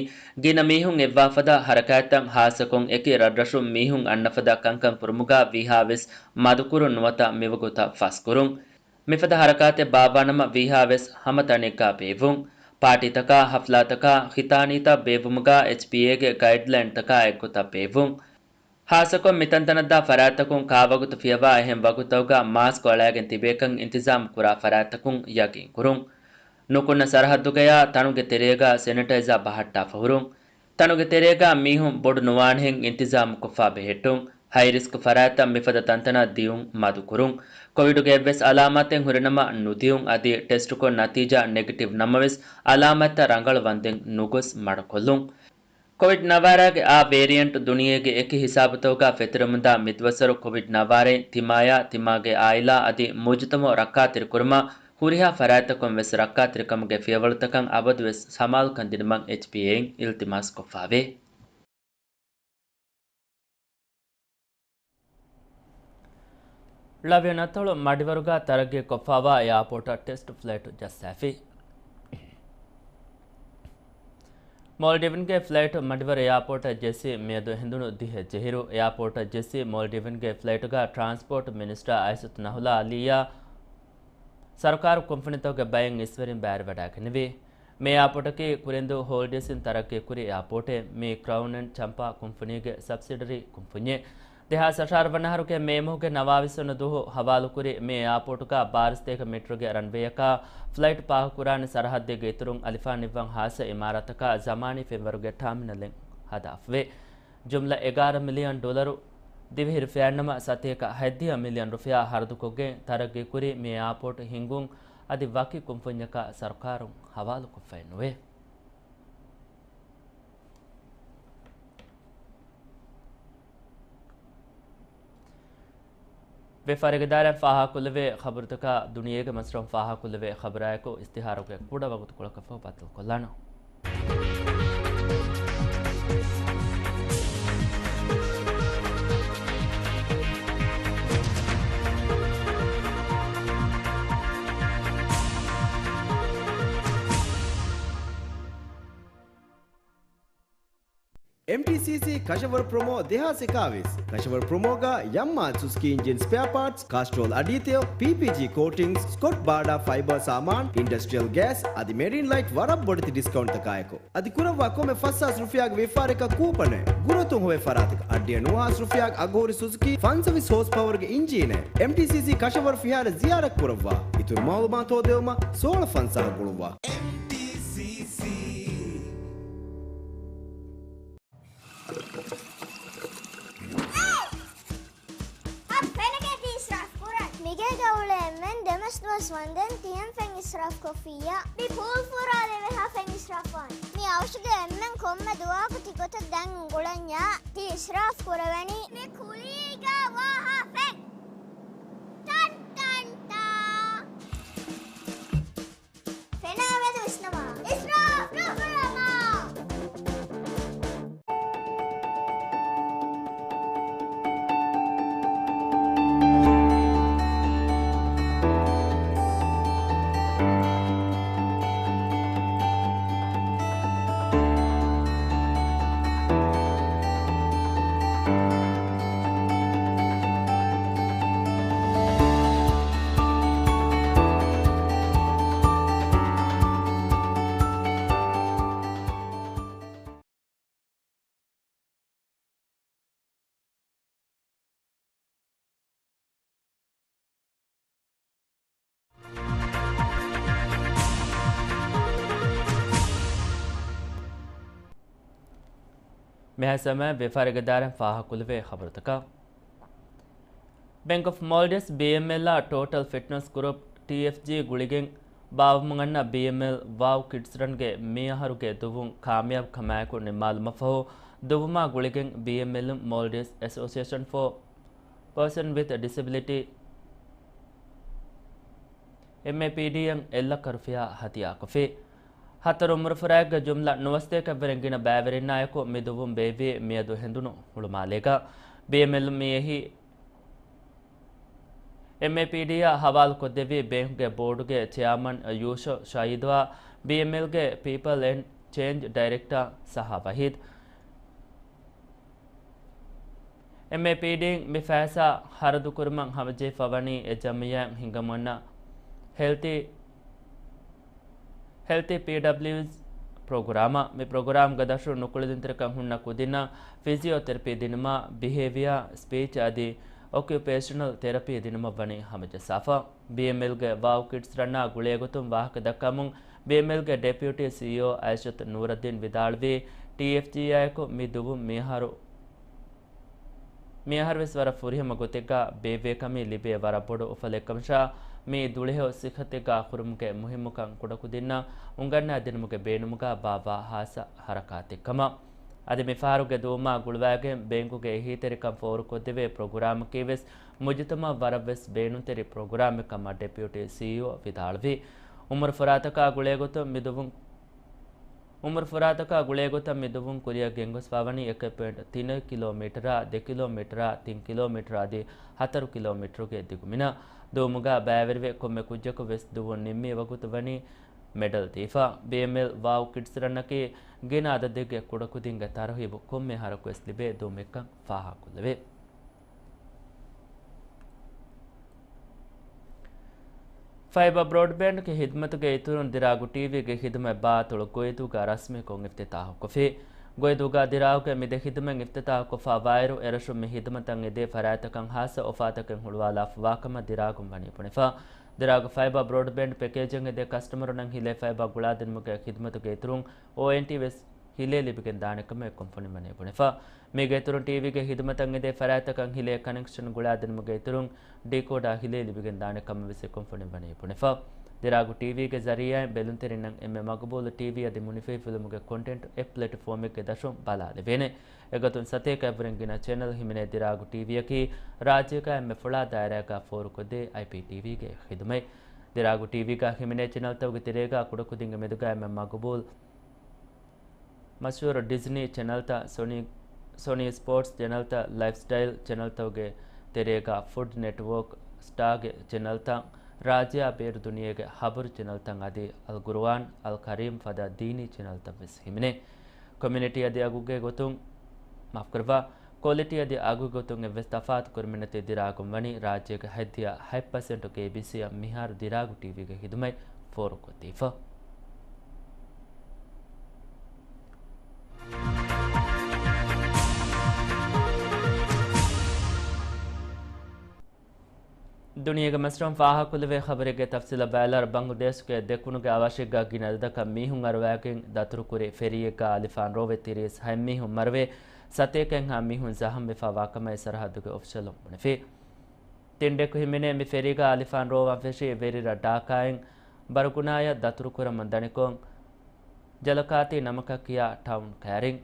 ގިނަ މީހުން އެއްވާ ފަދަ ހަރަކާތްތައް ހާއްސަކޮށް އެކި ރަށްރަށުން މީހުން އަންނަ ފަދަ ކަންކަން ކުރުމުގަ ވީހާވެސް މަދުކުރުން ނުވަތަ މިވަގުތަށް ފަސްކުރުން. މިފަދަ ހަރަކާތެއް ބާއްވާނަމަ ވީހާވެސް ހަމަ ތަނެއްގަ ބޭއްވުން. ޕާޓީތަކާ، ހަފްލާތަކާ، ޚިތާނީތައް ބޭއްވުމުގަ އެޗްޕީއޭގެ ގައިޑްލައިންތަކާ އެއްގޮތަށް ބޭއްވުން. ހާއްސަކޮށް މިތަންތަނަށްދާ ފަރާތްތަކުން ކާވަގުތު ފިޔަވާ އެހެން ވަގުތަކުގަ މާސްކު އަޅާގެން ތިބޭކަން އިންތިޒާމު ކުރާ ފަރާތްތަކުން ޔަގީން ކުރުން. ނުކުންނަ ސަރަހައްދުގަޔާ ތަނުގެ ތެރޭގަ ސެނިޓައިޒާ ބަހައްޓާފަ ހުރުން. ތަނުގެ ތެރޭގަ މީހުން ބޮޑު ނުވާނެހެން އިންތިޒާމުކޮށްފަ ބެހެއްޓުން. ހައި ރިސްކް ފަރާތްތައް މިފަދަ ތަންތަނަށް ދިޔުން މަދުކުރުން. ކޮވިޑުގެ އެއްވެސް އަލާމާތެއް ހުރިނަމަ ނުދިޔުން އަދި ޓެސްޓުކޮށް ނަތީޖާ ނެގެޓިވް ނަމަވެސް އަލާމާތްތައް ރަނގަޅު ވަންދެން ނުގޮސް މަޑުކޮށްލުން. ކޮވިޑް ނަވާރާގެ އާ ވޭރިއަންޓް ދުނިޔޭގެ އެކި ހިސާބުތަކުގަ ފެތުރެމުންދާ މިދުވަސަރު ކޮވިޑް ނަވާރައިން ތިމާޔާ، ތިމާގެ އާއިލާ އަދި މުޖުތަމައު ރައްކާތެރިކުރުމަށް ހުރިހާ ފަރާތްތަކުން ވެސް ރައްކާތެރިކަމުގެ ފިޔަވަޅުތަކަށް އަބަދުވެސް ސަމާލުކަން ދިނުމަށް އެޗްޕީއޭއިން އިލްތިމާސްކޮށްފައެވެ. ޅަވިޔަ ނައްތަހުޅު މަޑިވަރުގަ ތަރައްގީކޮށްފައިވާ އެއާޕޯޓަށް ޓެސްޓް ފްލައިޓު ޖައްސާފި. މޯލްޑިވްގެ ފްލައިޓު މަޑިވަރު އެއާޕޯޓަށް ޖެއްސި މިއަދު ހިނދުނު ދިހަ ޖެހިރު، އެއާޕޯޓަށް ޖެއްސި މޯލްޑިވްގެ ފްލައިޓުގަ ޓްރާންސްޕޯޓް މިނިސްޓަރ އައިސަތު ނަހުލާ އަލީއާ ސަރުކާރު ކުންފުނިތަކުގެ ބައެއް އިސްވެރިން ބައިވެވަޑައިގެންނެވި. މި އެއާޕޯޓަކީ ކުރިންދޫ ހޯލްޑިއްސްއިން ތަރައްގީކުރި އެއާޕޯޓެއް. މީ ކްރައުން އެންޑް ޗަމްޕާ ކުންފުނީގެ ސަބްސިޑަރީ ކުންފުންޏެއް. ދެހާސް އަށާރަ ވަނަ އަހަރުގެ މޭ މަހުގެ ނަވާވީސް ވަނަ ދުވަހު ހަވާލުކުރި މި އެއާޕޯޓުގަ ބާރަ ސަތޭކަ މީޓަރުގެ ރަންވޭއަކާ ފްލައިޓް ޕާކުކުރާނެ ސަރަހައްދެއްގެ އިތުރުން އަލިފާން ނިއްވަން ހާއްސަ އިމާރާތަކާ ޒަމާނީ ފެންވަރުގެ ޓާމިނަލެއް ހަދާފަވޭ. ޖުމްލަ އެގާރަ މިލިއަން ޑޮލަރު ދިވެހި ރުފިޔާއިންނަމަ ސަތޭކަ ހަތްދިހަ މިލިއަން ރުފިޔާ ހަރަދުކޮށްގެން ތަރައްގީކުރި މި އެއާޕޯޓް ހިންގުން އަދި ވަކި ކުންފުންޏަކާ ސަރުކާރުން ހަވާލުކޮށްފައެއް ނުވޭ. ވިޔަފާރިގެ ދާއިރާއިން ފާހަގަކޮށްލެވޭ ޚަބަރުތަކާ ދުނިޔޭގެ މަސްރަހުން ފާހަގަކޮށްލެވޭ ޚަބަރާއެކު އިސްތިހާރުގެ ކުޑަ ވަގުތުކޮޅަކަށްފަހު ބައްދަލުކޮށްލާނަން. އެމްޓީސީސީ ކަށަވަރު ޕްރޮމޯ ދެހާސް އެކާވީސް. ކަށަވަރު ޕްރޮމޯގަ ޔަމްމާ ސުޒުކީ އިންޖިން ސްޕެއާ ޕާޓްސް، ކާސްޓްރޯލް އަޑީތެޔޮ، ޕީޕީޖީ ކޯޓިންގްސް، ސްކޮޓް ބާޑާ ފައިބާ ސާމާން، އިންޑަސްޓްރިއަލް ގޭސް އަދި މެރީން ލައިޓް ވަރަށް ބޮޑެތި ޑިސްކައުންޓްތަކާއެކު. އަދި ކުރައްވާ ކޮންމެ ފަސް ހާސް ރުފިޔާގެ ވިޔަފާރިއަކަށް ކޫޕަނެއް. ގުރަތުން ހޮވޭ ފަރާތަކަށް އަށްޑިހަ ނުވަ ހާސް ރުފިޔާގެ އަގުހުރި ސުޒުކީ ފަންސަވީސް ހޯސް ޕަވަރުގެ އިންޖީނެއް. އެމްޓީސީސީ ކަށަވަރު ފިހާރަ ޒިޔާރަތް ކުރައްވާ. އިތުރު މައުލޫމާތު ހޯދެވުމަށް ސޯޅަ ފަންސާހަށް ގުޅުއްވާ. އެމްޓީސީސީ. އަ، ފެނަކޭ ތި އިސްރާފް ކުރަން. މިގޭގަ އުޅޭ އެންމެން ދެމަސް ދުވަސް ވަންދެން ތިޔަން ފެން އިސްރާފް ކޮށްފިއްޔާ. މި ޕޫލް ފުރާލެވޭ ހާ ފެން އިސްރާފް ވާން. މި އަވަށުގެ އެންމެން ކޮންމެ ދުވަހަކު ތި ގޮތަށް ދަން އުނގުޅަންޏާ ތި އިސްރާފް ކުރެވެނީ. މި ކުލީގަ ވާ ހާ ފެން. ޓަން ޓަން ޓާ. ފެނާ މެދު ވިސްނަމާ. އިސްރާފް ނުކުރަމާ. މިހާ ސަމާ ވިޔަފާރިގެ ދާއިރާއިން ފާހަގަކޮށްލެވޭ ޚަބަރުތަކަށް. ބެންކް އޮފް މޯލްޑިވްސް، ބީއެމްއެލް، އާ ޓޯޓަލް ފިޓްނަސް ގްރޫޕް، ޓީއެފްޖީ، ގުޅިގެން ބާއްވަމުން އަންނަ ބީއެމްއެލް ވާވް ކިޑްސް ރަންގެ މިއަހަރުގެ ދުވުން ކާމިޔާބު ކަމާއެކު ނިންމާލުމަށްފަހު، ދުވުމާ ގުޅިގެން ބީއެމްއެލް މޯލްޑިވްސް އެސޯސިއޭޝަން ފޯ ޕާސަން ވިތް ޑިސެބިލިޓީ، އެމްއޭޕީޑީއަށް އެއްލައްކަ ރުފިޔާ ހަދިޔާކޮށްފި. ހަތަރު އުމުރުފުރާއެއްގެ ޖުމްލަ ނުވަސަތޭކަވެރިން ގިނަ ބައިވެރިންނާއެކު މި ދުވުން ބޭއްވި މިއަދު ހެނދުނު ހުޅުމާލޭގަ. ބީއެމްއެލް މިއެހީ އެމްއޭޕީޑީއަށް ހަވާލުކޮށްދެއްވި ބޭންކުގެ ބޯޑުގެ ޗެއާމަން ޔޫޝޯ ޝައީދުއާ، ބީއެމްއެލްގެ ޕީޕަލް އެންޑް ޗޭންޖް ޑައިރެކްޓާ ސަހާ ވަހީދު. އެމްއޭޕީޑީން މި ފައިސާ ހަރަދުކުރުމަށް ހަމަޖެހިފަ ވަނީ އެ ޖަމްޢިއްޔާއިން ހިންގަމުންނަ ހެލްތީ، ހެލްތީ ޕީޑަބްލިއުސް ޕްރޮގްރާމަށް. މި ޕްރޮގްރާމްގެ ދަށުން ނުކުޅެދުންތެރިކަން ހުންނަ ކުދިންނަށް ފިޒިއޯތެރަޕީ ދިނުމާ، ބިހޭވިއާ، ސްޕީޗް އަދި އޮކިއުޕޭޝަނަލް ތެރަޕީ ދިނުމަށް ވަނީ ހަމަޖައްސާފަ. ބީއެމްއެލްގެ ވާވް ކިޑްސް ރަނާ ގުޅޭގޮތުން ވާހަކަ ދައްކަމުން، ބީއެމްއެލްގެ ޑެޕިއުޓީ ސީއީއޯ އައިޝަތު ނޫރައްދީން ވިދާޅުވީ، ޓީއެފްޖީއާއެކު މި ދުވުން މިއަހަރު، މިއަހަރުވެސް ވަރަށް ފުރިހަމަ ގޮތެއްގަ ބޭއްވޭކަމީ ލިބޭ ވަރަށް ބޮޑު އުފަލެއްކަމަށާ، މި ދުޅިހެޔޮ ސިއްހަތެއްގަ އައިކުރުމުގެ މުހިއްމުކަން ކުޑަކުދިންނަށް އުނގަންނާދިނުމުގެ ބޭނުމުގަ ބާއްވާ ހާއްސަ ހަރަކާތެއްކަމަށް. އަދި މިފަހަރުގެ ދުވުމާ ގުޅުވާގެން ބޭންކުގެ އެހީތެރިކަން ފޯރުކޮށްދެވޭ ޕްރޮގްރާމަކީވެސް މުޖުތަމަޢަށް ވަރަށްވެސް ބޭނުންތެރި ޕްރޮގްރާމެއްކަމަށް ޑެޕިއުޓީ ސީއީއޯ ވިދާޅުވި. އުމުރު ފުރާތަކާ ގުޅޭގޮތުން މި ދުވުން އުމުރު ފުރާތަކާ ގުޅޭގޮތަށް މި ދުވުން ކުރިއަށް ގެންގޮސްފަވަނީ އެކެއް ޕޮއިންޓް ތިނެއް ކިލޯމީޓަރާ، ދެ ކިލޯމީޓަރާ، ތިން ކިލޯމީޓަރާ އަދި ހަތަރު ކިލޯމީޓަރުގެ ދިގުމިނަށް. ދުވުމުގަ ބައިވެރިވެ ކޮންމެ ކުއްޖަކު ވެސް ދުވުން ނިންމި ވަގުތު ވަނީ މެޑަލް ދީފަ. ބީއެމްއެލް ވާވް ކިޑްސް ރަންނަކީ ގިނަ އަދަދެއްގެ ކުޑަކުދިންގެ ތަރުހީބު ކޮންމެ އަހަރަކުވެސް ލިބޭ ދުވުމެއްކަން ފާހަގަކޮށްލެވޭ. ފައިބަ ބްރޯޑްބޭންޑްގެ ހިދުމަތުގެ އިތުރުން ދިރާގު ޓީވީގެ ހިދުމަތް ބާ އަތޮޅު ގޮއިދޫގަ ރަސްމީކޮށް އިފްތިތާހުކޮށްފި. ގޮއިދޫގަ ދިރާގުގެ މި ދެ ހިދުމަތް އިފްތިތާހުކޮށްފަ ވާއިރު، އެރަށުން މި ހިދުމަތަށް އެދޭ ފަރާތްތަކަށް ހާއްސަ އޮފާތަކެއް ހުޅުވާލާފަވާކަމަށް ދިރާގުން ވަނީ ބުނެފަ. ދިރާގު ފައިބަ ބްރޯޑްބޭންޑް ޕެކޭޖަށް އެދޭ ކަސްޓަމަރުންނަށް ހިލޭ ފައިބަ ގުޅާދިނުމުގެ ހިދުމަތުގެ އިތުރުން އޯއެންޓީ ވެސް ހިލޭ ލިބިގެން ދާނެ ކަމަށް އެ ކުންފުނިން ވަނީ ބުނެފަ. މީގެ އިތުރުން ޓީވީގެ ހިދުމަތަށް އެދޭ ފަރާތްތަކަށް ހިލޭ ކަނެކްޝަން ގުޅާދިނުމުގެ އިތުރުން ޑީކޯޑާ ހިލޭ ލިބިގެން ދާނެ ކަމަށް ވެސް އެ ކުންފުނިން ވަނީ ބުނެފަ. ދިރާގު ޓީވީގެ ޒަރީއާއިން ބެލުންތެރިންނަށް އެންމެ މަގުބޫލު ޓީވީ އަދި މުނިފިހި ފިލުމުގެ ކޮންޓެންޓް އެއް ޕްލެޓްފޯމެއްގެ ދަށުން ބަލާލެވޭނެ. އެގޮތުން ސަތޭކައަށްވުރެން ގިނަ ޗެނަލް ހިމެނޭ ދިރާގު ޓީވީއަކީ ރާއްޖޭގަ އެންމެ ފުޅާ ދާއިރާގަ ފޯރުކޮށްދޭ އައިޕީޓީވީގެ ހިދުމަތް. ދިރާގު ޓީވީގަ ހިމެނޭ ޗެނަލްތަކުގެ ތެރޭގަ ކުޑަކުދިންގެ މެދުގަ އެންމެ މަގުބޫލު މަޝްހޫރު ޑިޒްނީ ޗެނަލްތައް، ސޮނީ، ސޮނީ ސްޕޯޓްސް ޗެނަލްތައް، ލައިފްސްޓައިލް ޗެނަލްތަކުގެ ތެރޭގަ ފުޑް ނެޓްވޯކް، ސްޓާގެ ޗެނަލްތައް، ރާއްޖެއާ ބޭރު ދުނިޔޭގެ ހަބަރު ޗެނަލްތައް އަދި އަލްގުރުއާން، އަލްކަރީމް ފަދަ ދީނީ ޗެނަލްތައް ވެސް ހިމެނޭ. ކޮމިއުނިޓީ އަދި އަގުގެ ގޮތުން، މާފްކުރައްވާ، ކޮލިޓީ އަދި އަގުގެ ގޮތުން އެއްވެސް ތަފާތު ކުރުމެއް ނެތި ދިރާގުން ވަނީ ރާއްޖޭގެ ހަތްދިހަ ހަތް ޕަސެންޓު ކޭބީސީއަށް މިހާރު ދިރާގު ޓީވީގެ ހިދުމަތް ފޯރުކޮށްދީފަ. ދުނިޔޭގެ މަސްރަށުން ފާހަގަކޮށްލެވޭ ޚަބަރެއްގެ ތަފްސީލަށް ބައިލަރ، ބަނގްލަދޭޝްގެ ދެކުނުގެ އަވަށެއްގަ ގިނަ އަދަދަކަށް މީހުން އަރުވައިގެން ދަތުރުކުރި ފެރީއެއްގަ އަލިފާން ރޯވެ ތިރީސް ހަތް މީހުން މަރުވެ، ސަތޭކައެއްހާ މީހުން ޒަހަމްވެފަވާކަމަށް އެ ސަރަހައްދުގެ އޮފިޝަލުން ބުނެފި. ތިން ޑެކު ހިމެނޭ މި ފެރީގަ އަލިފާން ރޯވަށް ފެށި ވެރިރަށް ޑާކާއިން ބަރުގުނާޔަށް ދަތުރުކުރަމުން ދަނިކޮށް، ޖަލަކާތީ ނަމަކަށް ކިޔާ ޓައުން ކައިރިން.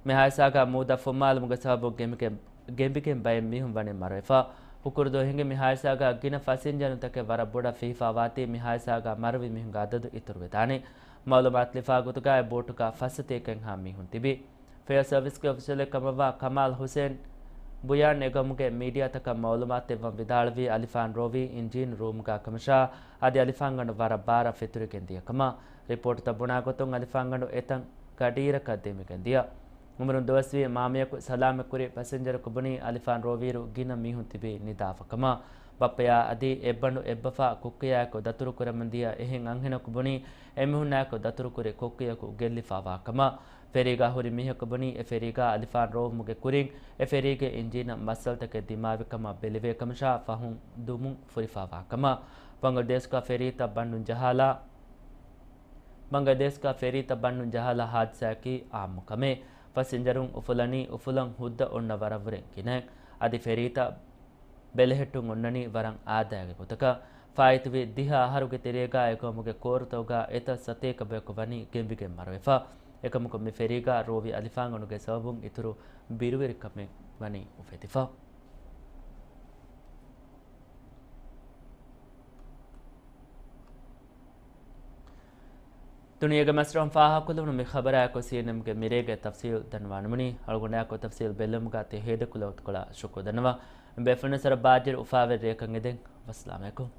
މި ހާދިސާގަ މޫދަށް ފުއްމާލުމުގެ ސަބަބުން ގެނބިގެން، ގެނބިގެން ބައެއް މީހުން ވަނީ މަރުވެފަ. ހުކުރު ދުވަހު ހިނގި މި ހާދިސާގަ ގިނަ ފަސިންޖަރުންތަކެއް ވަރަށް ބޮޑަށް ފިހިފަވާތީ މި ހާދިސާގަ މަރުވި މީހުންގެ އަދަދު އިތުރުވެދާނެ. މައުލޫމާތު ލިފާ ގޮތުގައި ބޯޓުގަ ފަސް ސަތޭކައެއްހާ މީހުން ތިބި. ފަޔަރ ސަރވިސްގެ އޮފިޝަލެއް ކަމަށްވާ ކަމާލް ހުސެން ބުޔާން އެގައުމުގެ މީޑިއާތަކަށް މައުލޫމާތު ދެއްވަން ވިދާޅުވީ، އަލިފާން ރޯވީ އިންޖީން ރޫމުގަ ކަމަށާ އަދި އަލިފާންގަނޑު ވަރަށް ބާރަށް ފެތުރިގެން ދިޔަ ކަމަށް. ރިޕޯޓްތައް ބުނާ ގޮތުން އަލިފާންގަނޑު އެތަން ގަޑިއިރަކަށް ދެމިގެން ދިޔަ. އުމުރުން ދުވަސްވީ މާމަޔަކު ސަލާމަތްކުރި ޕެސެންޖަރަކު ބުނީ، އަލިފާން ރޯވިއިރު ގިނަ މީހުން ތިބީ ނިދާފަ ކަމަށް. ބައްޕަޔާ އަދި އެއްބަނޑު އެއްބަފާ ކުއްކިޔާއެކު ދަތުރު ކުރަމުން ދިޔަ އެހެން އަންހެނަކު ބުނީ، އެމީހުންނާއެކު ދަތުރުކުރި ކުއްކިޔަކު ގެއްލިފަވާ ކަމަށް. ފެރީގަ ހުރި މީހަކު ބުނީ، އެ ފެރީގަ އަލިފާން ރޯވުމުގެ ކުރިން އެ ފެރީގެ އިންޖީނަށް މައްސަލަތަކެއް ދިމާވި ކަމަށް ބެލެވޭ ކަމަށާ ފަހުން ދުމުން ފުރިފަވާ ކަމަށް. ބަނގްލަދޭޝްގަ ފެރީތައް ބަންޑުން ޖަހާލާ، ބަނގްލަދޭޝްގަ ފެރީތައް ބަންޑުން ޖަހާލާ ހާދިސާއަކީ އާއްމު ކަމެއް. ފަސިންޖަރުން އުފުލަނީ އުފުލަން ހުއްދަ އޮންނަ ވަރަށްވުރެ ގިނައިން. އަދި ފެރީތައް ބެލެހެއްޓުން އޮންނަނީ ވަރަށް އާދައިގެ ގޮތަކަށް. ފާއިތުވި ދިހަ އަހަރުގެ ތެރޭގަ އެގައުމުގެ ކޯރުތަކުގަ އެތައް ސަތޭކަ ބަޔަކު ވަނީ ގެނބިގެން މަރުވެފަ. އެކަމަކު މި ފެރީގަ ރޯވި އަލިފާންގަނޑުގެ ސަބަބުން އިތުރު ބިރުވެރިކަމެއް ވަނީ އުފެދިފަ. ދުނިޔޭގެ މަސްރަށުން ފާހަގަކުރެވުނު މި ޚަބަރާއެކު ސީއެންއެމްގެ މިރޭގެ ތަފްސީލް ދަންނަވާނަމުނީ. އަޅުގަނޑާއެކު ތަފްސީލް ބެއްލެވުމުގަ ތި ހޭދަކުލަ ވަގުތުކޮޅަށް ޝުކުރު ދަންނަވަން. ބޭފުޅުން ސަރަ ބާއްޖަރު އުފާވެރި ރެއަކަށް އެދެން. ވައްސަލާމަލައިކުމް.